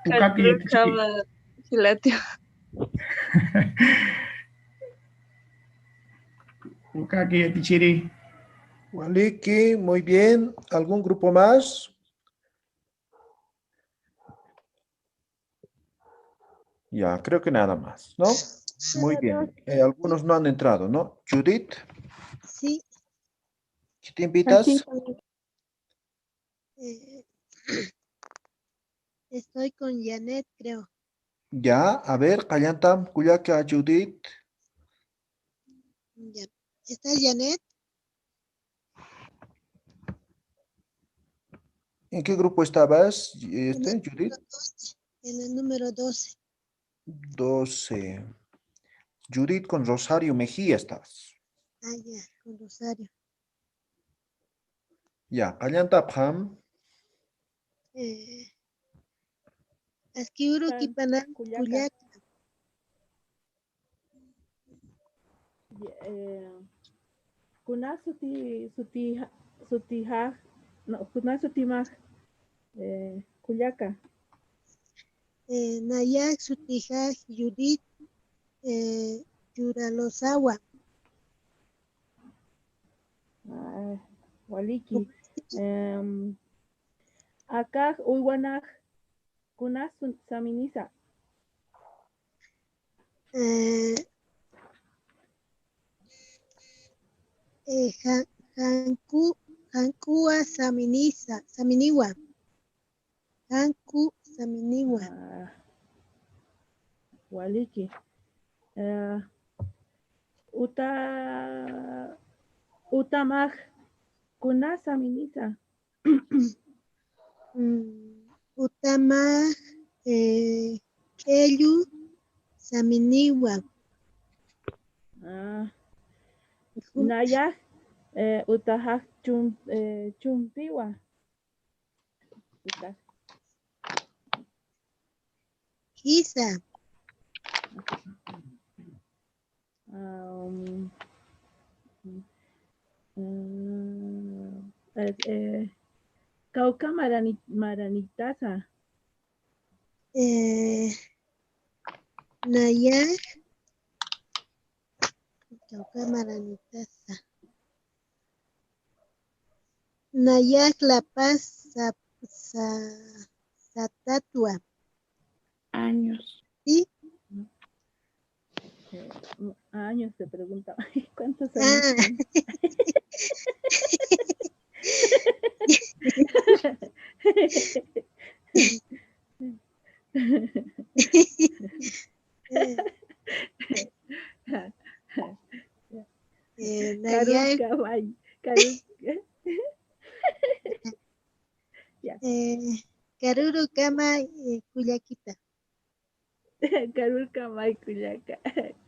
ukaki yatichiri. Karurkama, jilata. Ukaki yatichiri. Waliki, muy bien. ¿Algún grupo más? Ya, creo que nada más, ¿no? Muy bien. Eh, algunos no han entrado, ¿no? Judith. Sí. ¿Qué te invitas? Aquí. Eh, estoy con Janet, creo. Ya, a ver, qallanta kullaka Judith. Ya. ¿Está Janet? ¿En qué grupo estabas, este, Judith? En el número doce. Doce. Judith con Rosario Mejía estabas. Ah, ya, con Rosario. Ya, qallantapxam. Eh, aski uru kipanan kullaka. Kullaka. Ya, eh, kuna suti, suti, sutixa, no, kuna sutimax, eh, kullaka. Eh, nayax sutixa Judith, eh, Yuralosawa. Ah, waliki. Em, akax uywanax kuna saminisa. Eh, eh, jan-, janku-, jankuwa saminisa, saminiwa. Janku saminiwa. Ah, waliki. Eh, uta, utamax kuna saminisa. Mm, utamax, eh, q'ellu saminiwa. Ah, nayax, eh, utaxax chum-, eh, chumpiwa. Jisa. Um, mm, eh, eh, kawkha marani-, maranitasa. Eh, nayax, kawkha maranitasa. Nayax La Paz sa-, sa-, satatwa. Años. ¿Sí? Eh, años te pregunta. ¿Cuántos años tiene? Eh, nayax. Karurkamay, karur-, ya. Eh, karurukama, eh, kullakita. Karurkamay kullaka.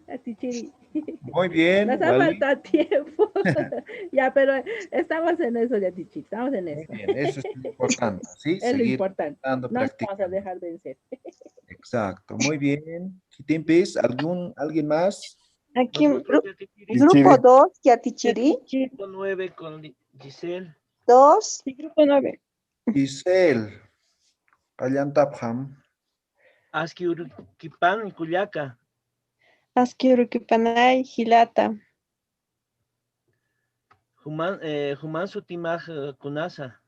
Yatichiri. Muy bien, nos ha faltado tiempo. Ya, pero estamos en eso, Yatichiri, estamos en eso. Muy bien, eso es lo importante, ¿sí? Es lo importante. Seguir practicando, no nos vamos a dejar vencer. Exacto, muy bien. Khitimpis, ¿algún, alguien más? Aquí, Nosotros, gru- Yatichiri, grupo Yatichiri. Dos, Yatichiri. punto nueve con Li- Giselle. Dos. Sí, grupo nueve. Giselle. Qallantapxam. Aski urukipan kullaka. Aski urukipanay jilata. Juman, eh, juman sutimax eh, kunasa.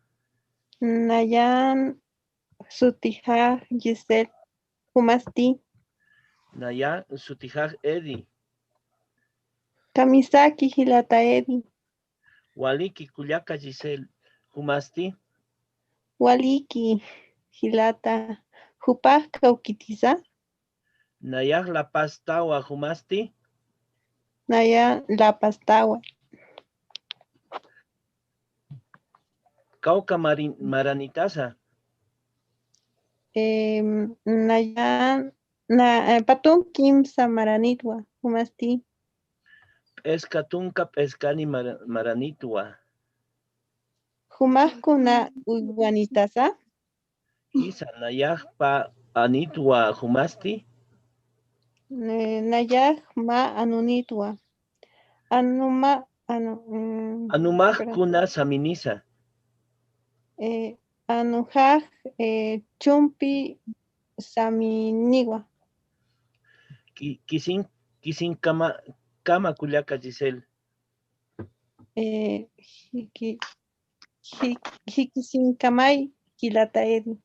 Nayan sutijax Giselle. Jumasti. Naya sutijax Edi. Kamisaki jilata Edi. Waliki kullaka Giselle. Jumasti. Waliki jilata. Jupax kawkitisa. Nayax lapastawa jumasti. Naya lapastawa. Kawka marin- maranitasa. Em, naya na eh, patun kimsa maranitwa. Jumasti. P'eska tunka p'eskani mara- maranitwa. Jumax kuna uywanitasa. Jisa nayaxpa anitwa jumasti. Eh, nayax ma anunitwa. Anuma anu, mm, Anumax perdón. Kuna saminisa. Eh, anujax eh, chumpi saminiwa. Ki- kisin kisin kama kama kullaka Giselle. Eh, jiki- ji- jikisinkamay jilata Edi.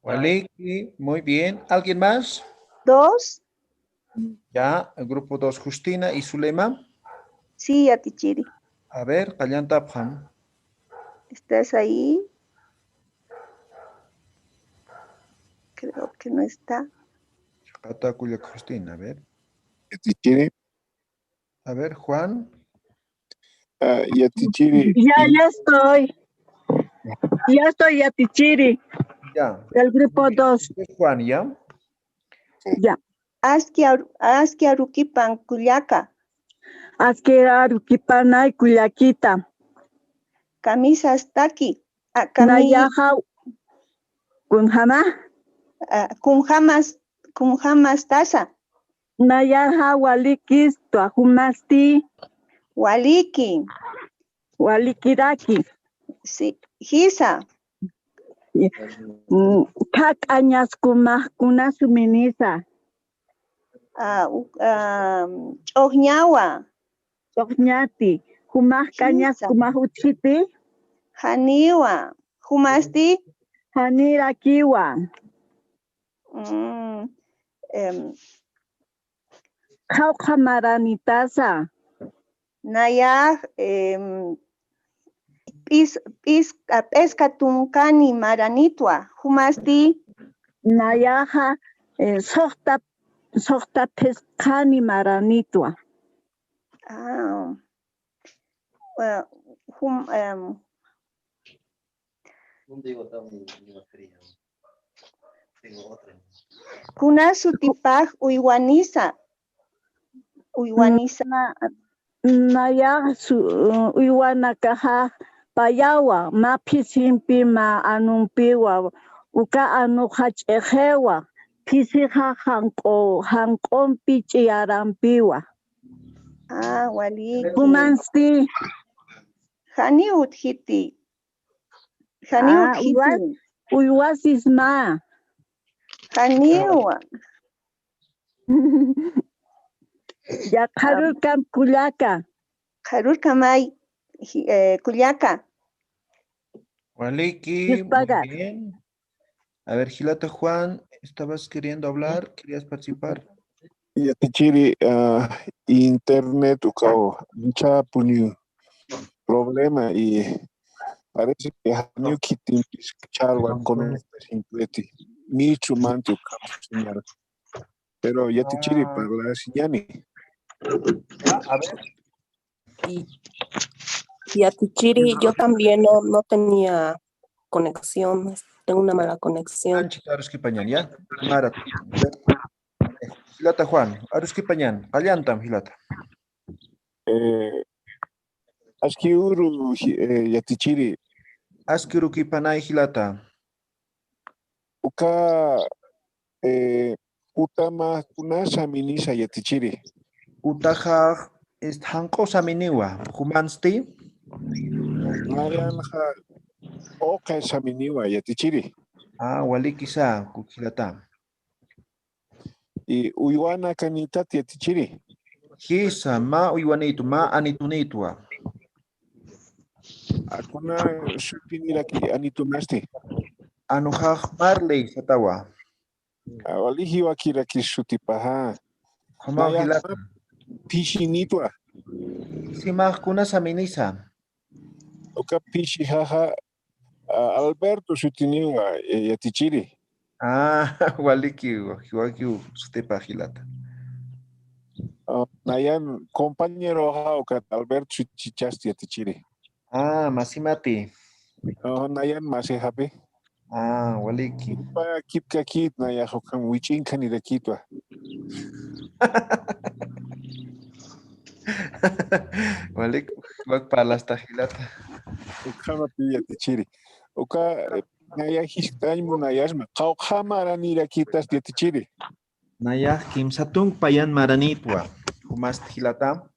Waliki, muy bien. ¿Alguien más? Dos. Ya, el grupo dos, Justina y Zulema. Sí, Yatichiri. A ver, qallantapxam. ¿Estás ahí? Creo que no está. Chaqata kullak Justina, a ver. Yatichiri. A ver, Juan. Ah, Yatichiri. Ya, ya estoy. Ya estoy, Yatichiri. Ya. El grupo dos. Es Juan, ¿ya? Ya. Aski aru- aski arukipan kullaka. Aski arukipanay kullakita. Kamisastaki. Ah, kami- Nayaxa kunjama. Ah, kunjamas kunjamastasa. Nayaxa walikistwa jumasti. Waliki. Walikiraki. Sí, jisa. Mm, Thak'añaskumax kuna suminisa. Ah, u- ah, ch'oqñawa. Ch'oqñati. Jumax Jisa. Kañaskumax utjiti. Janiwa. Jumasti. Janirakiwa. Mm, em, Qhawqha maranitasa. Nayax em, p'is, p'is, ah, p'eska tunkani maranitwa. Jumasti. Nayaxa eh, suxta suxta phisqani maranitwa. Ah, ah, jum- em, Kuna sutipax uywanisa. Uywanisa. Nayax uywanakaxa payawa, mä phisimpi mä anumpiwa, uka anuxa ch'ixiwa, phisixa janq'umpi ch'iyarampiwa. Ah, wali. Jumansti. Jani utjiti. Jani utjiti. Uywasisma. Janiwa. Ya qharurkam kullaka. Qharurkamay kullaka. Waliki, muy bien. A ver, jilata Juan, estabas queriendo hablar, querías participar. Yatichiri, ah, internet ukaw ancha puniw problema y parece que janiw khitimpis ch'alwa conecta simpleti. Michu manti ukaw señal. Pero yatichiri parlasiñani. A ver. Y, y Yatichiri, yo también no, no tenía conexión, tengo una mala conexión. Anchita aruskipañan, ¿ya? Mara. Jilata Juan, aruskipañan, qallantam jilata. Eh, aski uru, eh, Yatichiri. Aski urukipanay jilata. Uka, eh, utama kuna saminisa yatichiri. Utaxax, este, janq'u saminiwa, jumansti? Nayanxa uqi saminiwa yatichiri. Ah, walikisa, jilata. Y uywana kanitat yatichiri. Jisa, mä uywanitu, mä anitunitwa. Kuna sutiniraki anitunasti? Anuxax Marley satawa. Ah, wali jiwakirakis sutipaxa. Jumaw jilata. Phishinitwa. Simax kuna saminisa. Uka phishixaxa, ah, Alberto sutiniwa, eh, yatichiri. Ah, waliki, jiwakiw sutipax jilata. Ah, nayan compañeroxa ukat Alberto sutichasti yatichiri. Ah, masimati. Oh, nayan masixapi. Ah, waliki. Kipkakit nayax ukham wich'inkhanirakitwa. Walik, wak parlasta jilata. Ukhamapi yatichiri. Uka, eh, nayax jisk'añ munayasma. Qawqha maranirakitas yatichiri. Nayax kimsa tunk payan maranitwa. Jumasti jilata.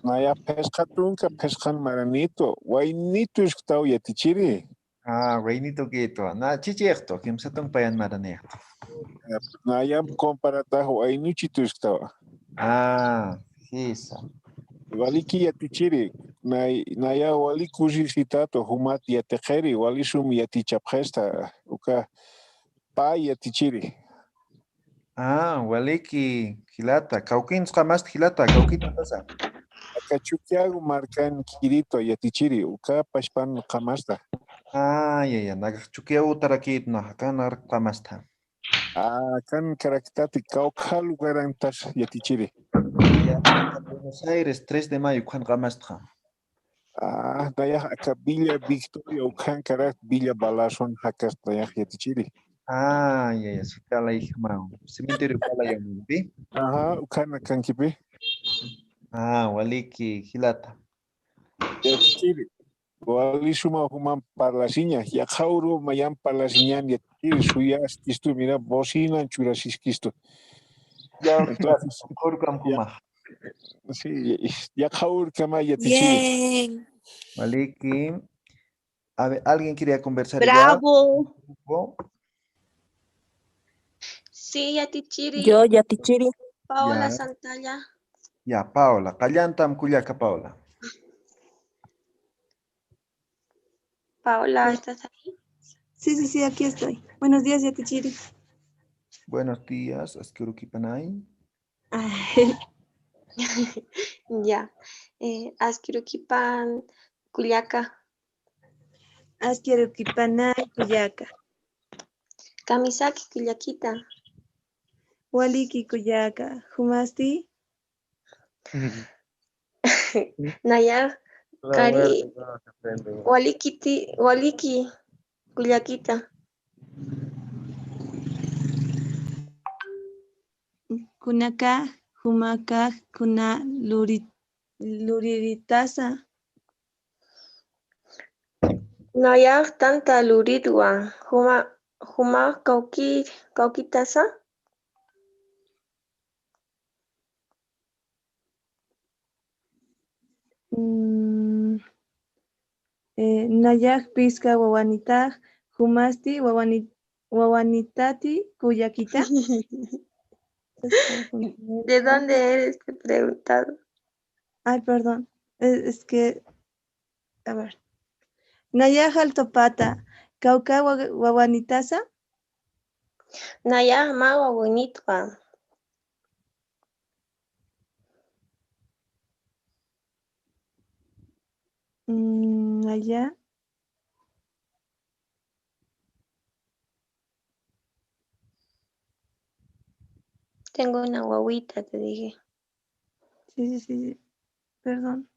Nayax phisqa tunka phisqan maranitwa. Waynitu isktaw yatichiri. Ah, waynitu kitwa. Na chichixtu, kimsa tunk payan maranixtu. Nayam comparatax waynuchitu isktawa. Ah, jisa. Waliki yatichiri. Nay-, naya wali kusisitatu, jumat yatiqiri, wali sum yatichapxista, uka pä yatichiri. Ah, waliki, jilata. Kawkins qamast jilata, kawkit qamasta. Aka Chukiyawu markan kiritu yatichiri, uka pachpan qamasta. Ah, ya, ya, nakax Chukiyawu tarakit, no, akan ar qamasta. Ah, akan karaktati, kawkha lugarantas yatichiri. Ya, Buenos Aires, tres de mayo, ukhan qamastxa. Ah, nayax aka Villa Victoria, ukhan karak Villa Balazón, jakas nayax yatichiri. Ah, ya, ya, sutala ijmaw. Cementerio Pala yamampi. Ajá, ukhan akankipi. Ah, waliki, jilata. Yatichiri. Wali suma juman parlasiña. Yaqha uru mayan parlasiñan yatichiri. Suyaskistu, mira, bocinan churasiskistu. Ya, entonces, kurkam ya. Kuma. Sí, yaqha urkamay yatichiri. Bien. Waliki. A ver, ¿alguien quería conversar igual? Bravo. Sí, yatichiri. Yo, yatichiri. Paola Santalla. Ya, Paola. Qallantam kullaka Paola. Paola, ¿estás ahí? Sí, sí, sí, aquí estoy. Buenos días, yatichiri. Buenos días, aski urukipanay. Ay. Ya. Eh, aski urukipan kullaka. Aski urukipanay kullaka. Kamisaki kullakita. Waliki kullaka. ¿Jumasti? Naya, kari, walikiti, waliki kullakita. Kunaka, jumaka, kuna luri-, luriritasa. Nayax tanta luritwa, juma, juma kawki, kawkitasa. Mm, eh, nayax piska wawanitax, ¿jumasti wawani-, wawanitati kullakita? ¿De dónde eres? Te he preguntado. Ay, perdón. Es, es que, a ver. Nayax Altupata, ¿kawka wa-, wawanitasa? Nayax mä wawanitwa. Mm, naya. Tengo una guaguita, te dije. Sí, sí, sí. Perdón.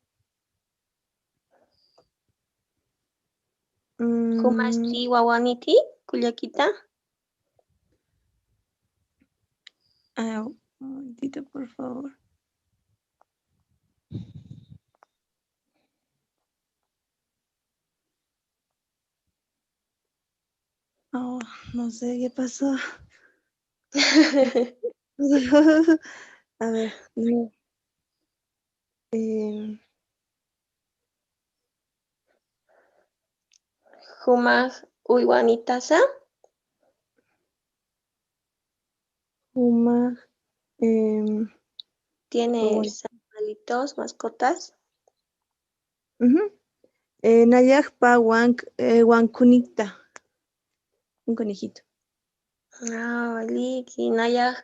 Mm. ¿Jumasti wawaniti, kullakita? Ah, un momentito, por favor. Oh, no sé qué pasó. A ver, no. Em, ¿Jumax uywanitasa? Jumax, em, ¿tiene animalitos, mascotas? Ujú. Eh, nayax pä wank, eh, wankunïkta. Un conejito. Ah, waliki, nayax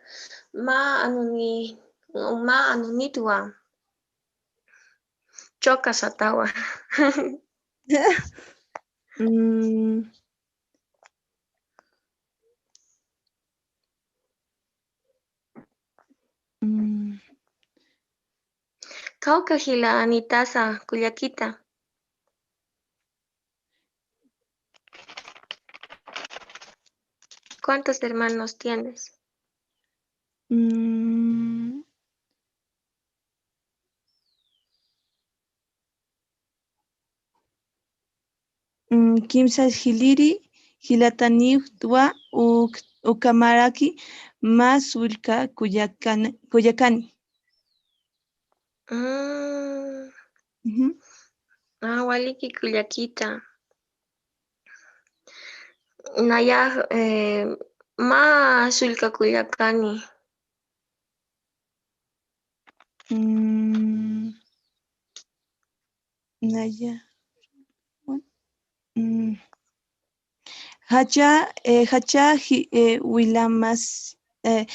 mä anuni, mä anunïtwa. Choca satawa. Mm. Mm. Kawka jilänitasa kullakita. ¿Cuántos hermanos tienes? Mm. Mm, kimsa jiliri jilataniwa uk-, ukamaraki mä sullka kullakan-, kullakani. Mm. Ujú. Ah, waliki kullakita. Nayax, eh, mä sullka kullakani. Mm. Naya. Mm. Jacha, eh, jacha ji-, eh, wilamas, eh,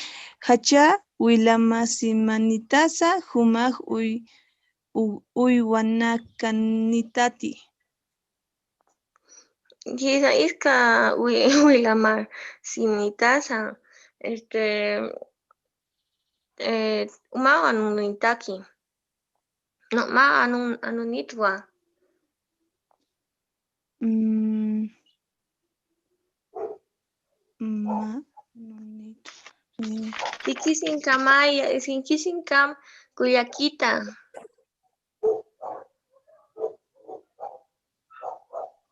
jacha wilamasimanitasa jumax uy-, u-, uywanakanitati. Jisa iska wi-, wilamasimanitasa, este, eh, mä anunïtaki. No, mä anun-, anunïtwa. Mm. Mä anunïtwa. Mm. Jikisiñkamaya, jikisiñkam kullakita.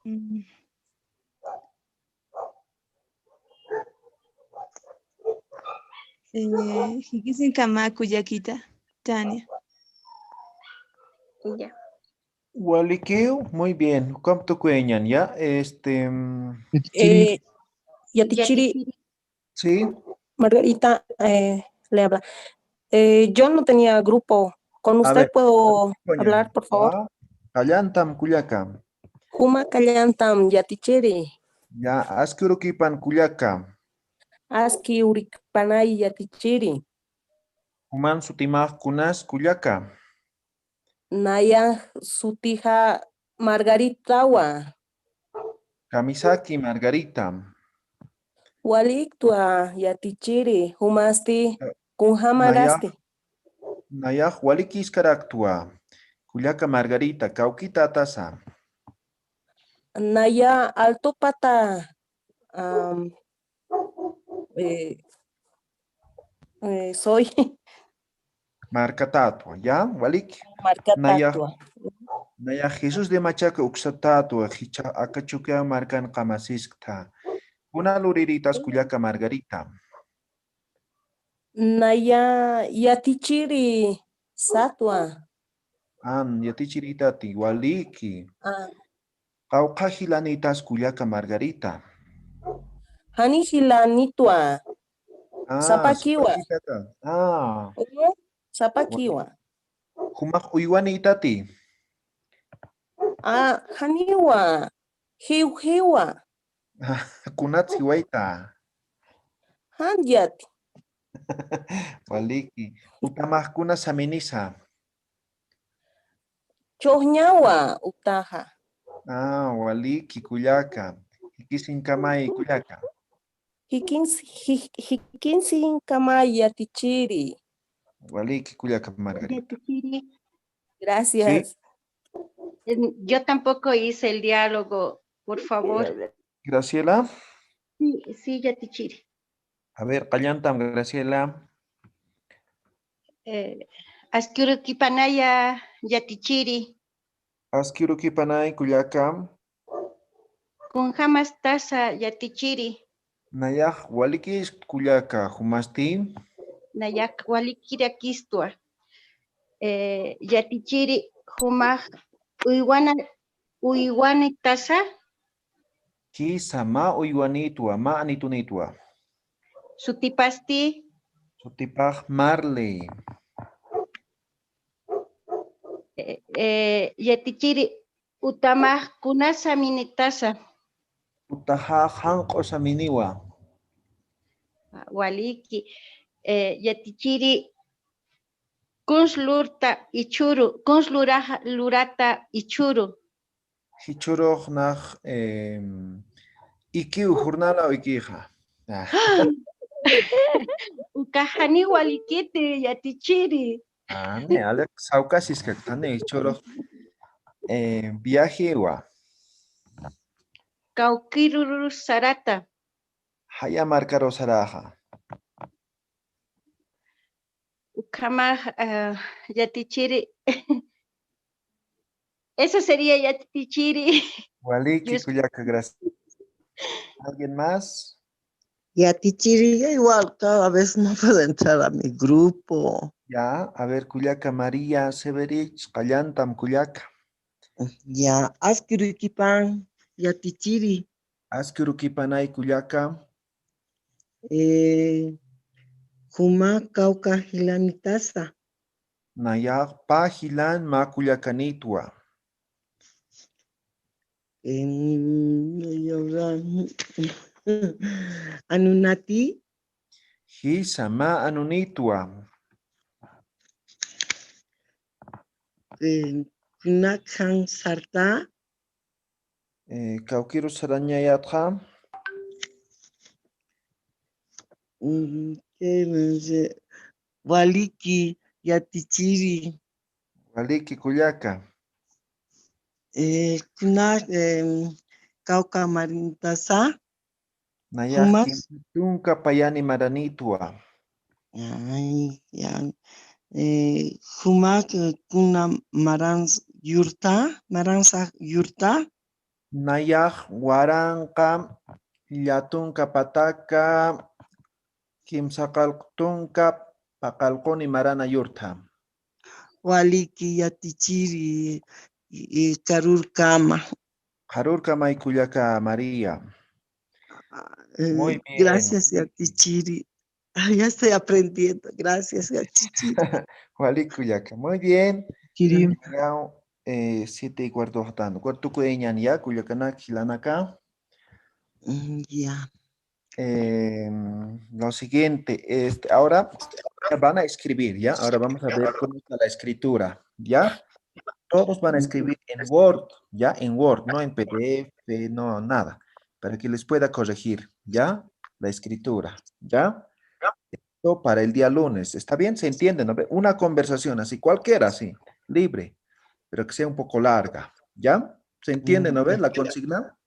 Mm. Eh, jikisiñkama kullakita, Tania. Ya. Walikiw, muy bien. Ukham tukuyañan, ya. Este, mm, eh, yatichiri. Yatichiri. Sí. Margarita, eh, le habla. Eh, yo no tenía grupo. ¿Con usted puedo hablar, por favor? A ver, ah, kallantam kullaka. Juma kallantam yatichiri. Ya, aski urukipan kullaka. Aski urikipanay yatichiri. Juman sutimax kunas kullaka. Nayax sutixa Margaritawa. Kamisaki Margarita. Waliktwa yatichiri, jumasti kunjamarasti. Nayax, nayax walikiskaraktwa. Kullaka Margarita, kawkitatasa. Naya altupata, am, eh, eh, soy. Markatatwa, ya, walik. Markatatwa. Nayax, nayax Jesús de Machaca uksatatwa, jichha aka Chukiyawu markan qamasiskta. Kuna luriritas kullaka Margarita. Naya yatichiri satwa. An, yatichiritati, waliki. Ah. Qawqha jilanitas kullaka Margarita. Jani jilanitwa. Ah, sapakiwa. Sapakitata. Ah. Ujú, sapakiwa. Jumax uywanitati. Ah, janiwa. Jiw jiwa. Kunats jiwayta. Jan yati. Waliki. Utamax kuna saminisa. Chojñawa utaxa. Ah, waliki kullaka. Jikisiñkamay kullaka. Jikins-, ji-, jikinsiñkamay yatichiri. Waliki kullaka Margarita. Yatichiri. Gracias. Sí. Em, yo tampoco hice el diálogo, por favor. Gra-, Graciela. Sí, sí, yatichiri. A ver, kallantam, Graciela. Eh, aski urukipanaya yatichiri. Aski urukipanay kullaka. Kunjamastasa yatichiri. Nayax walikis kullaka jumasti. Nayax walikirakistwa. Eh, yatichiri jumax uywana, uywanitasa. Jisa, mä uywanitwa, mä anitunitwa. Sutipasti. Sutipax Marley. Eh, eh, yatichiri utamax kunasaminitasa. Utaxax janq'usaminiwa. Waliki. Eh, yatichiri kuns lurta ichhuru, kuns luraxa, lurata ichhuru. Jichhurux nax em, ikiw, jornalaw ikixa. Ah. Ukaxani walikiti yatichiri. Ani, aliq sawkasiskakta, jichhurux eh, viajewa. Kawkirurus sarata. Jaya markarus saraxa. Ukhamax, ah, yatichiri. Eso sería yatichiri. Waliki kullaka, gracias. ¿Alguien más? Yatichiri, igual cada vez no puedo entrar a mi grupo. Ya, a ver, kullaka María Severich, qallantam kullaka. Ya, aski urkipan, yatichiri. Aski urkipanay kullaka. Eh, juma kawka jilanitasa. Nayax pä jilan mä kullakanitwa. Em, y ahora, anunati. Jisa, mä anunitwa. Eh, kunakhan sarta. Eh, kawkirus sarañayatxa. Mm, qué, no sé, waliki yatichiri. Waliki kullaka. Eh, kuna, em, kawka maranitasa. Nayax kimsa tunka payani maranitwa. Ay, ya. Eh, jumak, eh, kuna marans yurta, maransa yurta. Nayax waranqa llatunka pataka kimsa qallqu tunka paqallquni marana yurta. Waliki yatichiri, eh, karurkama. Karurkamay kullaka María. Eh, muy bien. Gracias, yatichiri. Ah, ya estoy aprendiendo. Gracias, yatichiri. Wali kullaka. Muy bien. Hemos llegado, eh, siete y cuarto jatan. Cuarto kueñan ya, kullakanak, jilanaka. Mm, ya. Eh, lo siguiente, este, ahora van a escribir, ¿ya? Ahora vamos a ver cómo está la escritura, ¿ya? Todos van a escribir en Word, ¿ya? En Word, no en P D F, no, nada. Para que les pueda corregir, ¿ya? La escritura, ¿ya? Esto para el día lunes, ¿está bien? ¿Se entiende, no ve? Una conversación así, cualquiera así, libre, pero que sea un poco larga, ¿ya? ¿Se entiende, no ve? La consigna.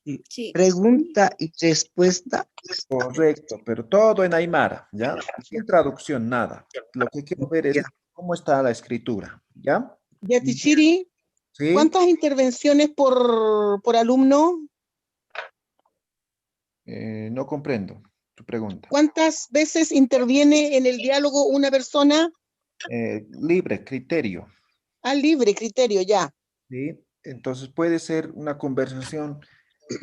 Sí. Pregunta y respuesta. Correcto, pero todo en aymara, ¿ya? Sin traducción, nada. Lo que quiero ver es cómo está la escritura, ¿ya? Yatichiri, ¿sí? ¿Cuántas intervenciones por, por alumno? Eh, no comprendo tu pregunta. ¿Cuántas veces interviene en el diálogo una persona? Eh, libre, criterio. Ah, libre, criterio, ya. ¿Sí? Entonces puede ser una conversación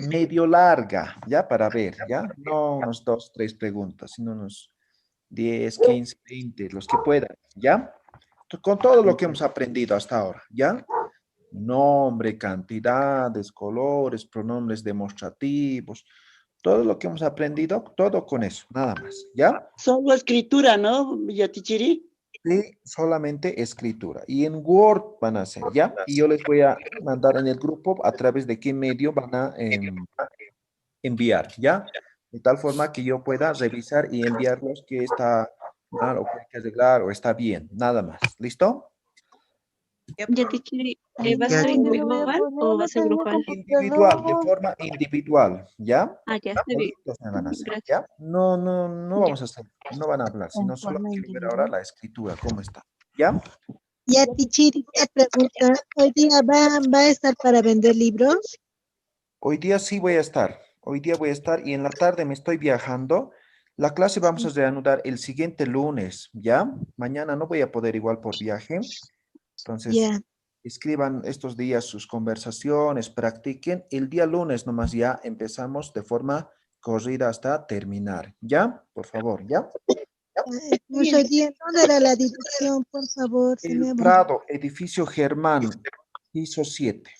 medio larga, ¿ya? Para ver, ¿ya? No unos dos, tres preguntas, sino unos diez, quince, veinte, los que puedan, ¿ya? Con todo lo que hemos aprendido hasta ahora, ¿ya? Nombre, cantidades, colores, pronombres demostrativos, todo lo que hemos aprendido, todo con eso, nada más, ¿ya? Solo escritura, ¿no, Yatichiri? Sí, solamente escritura. Y en Word van a hacer, ¿ya? Y yo les voy a mandar en el grupo a través de qué medio van a em, enviar, ¿ya? De tal forma que yo pueda revisar y enviarlos que está mal o que hay que arreglar o está bien, nada más. ¿Listo? Yatichiri, eh, ¿va a ser individual o va a ser grupal? Individual, de forma individual, ¿ya? Ah, ya, está bien. Solitos me van a hacer, ¿ya? No, no, no vamos a hacer, no van a hablar, sino solo quiero ver ahora la escritura, cómo está, ¿ya? Yatichiri, una pregunta. ¿Hoy día va, va a estar para vender libros? Hoy día sí voy a estar. Hoy día voy a estar y en la tarde me estoy viajando. La clase vamos a reanudar el siguiente lunes, ¿ya? Mañana no voy a poder igual por viaje. Entonces, Ya. escriban estos días sus conversaciones, practiquen. El día lunes nomás ya empezamos de forma corrida hasta terminar, ¿ya? Por favor, ¿ya? Ay, profe, ¿dónde era la dirección, por favor? Se me El ha Prado, edificio Germán, piso siete.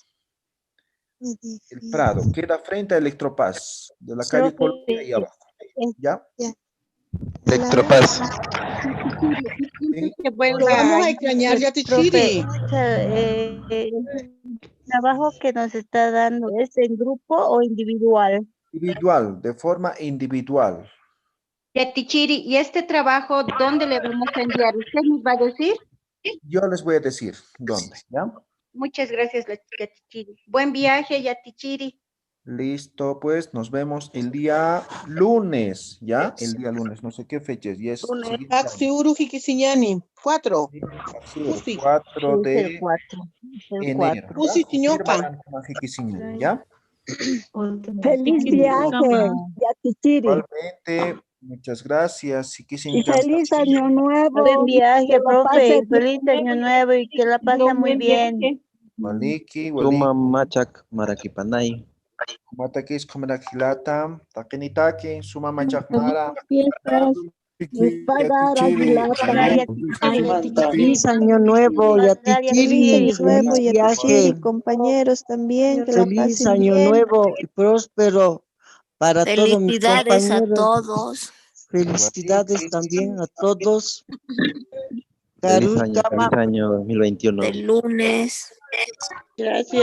El Edificio. Prado, queda frente a Electropaz, de la calle Profe, Colombia ahí abajo. es- ¿Ya? Ya. Electropaz. Sí. Que vuelva Lo vamos a a- extrañar, ya Profe, Tichiri. mucha- eh, eh, el trabajo que nos está dando, ¿es en grupo o individual? Individual, de forma individual. Yatichiri, ¿y este trabajo dónde le vamos a enviar? ¿Usted nos va a decir? Yo les voy a decir dónde, ¿ya? Muchas gracias, la- Yatichiri. Buen viaje, Yatichiri. Listo, pues nos vemos el día lunes, ¿ya? El día lunes, no sé qué fecha es, y es Lunes. siguiente año. Taxi Uru Jikisiñani, cuatro. Sí, así Pues es, sí. cuatro Es el de cuatro, es el enero. cuatro. Pues sí, ¿Ya? señor. Confirman con Jikisiñani, ¿ya? Feliz viaje, Yatichiri. Igualmente, muchas gracias. Y feliz año nuevo. Buen viaje, Que lo profe. pase Feliz año nuevo y que la pase muy bien. Waliki, Suma waliki. machak marakipanay. Kumatakis kumarak jilata, taqinitaki, suma machaq mara. Fiestas. Pagar aguilata. Gracias. Feliz año nuevo, Yatichiri. Feliz año nuevo, Feliz viaje. Yatichiri, compañeros también, que la pasen Feliz año bien. Nuevo y próspero para todos mis Felicidades a compañeros. Todos. Felicidades también a todos. Feliz año, Karukama. Feliz año dos mil veintiuno. El lunes. Gracias.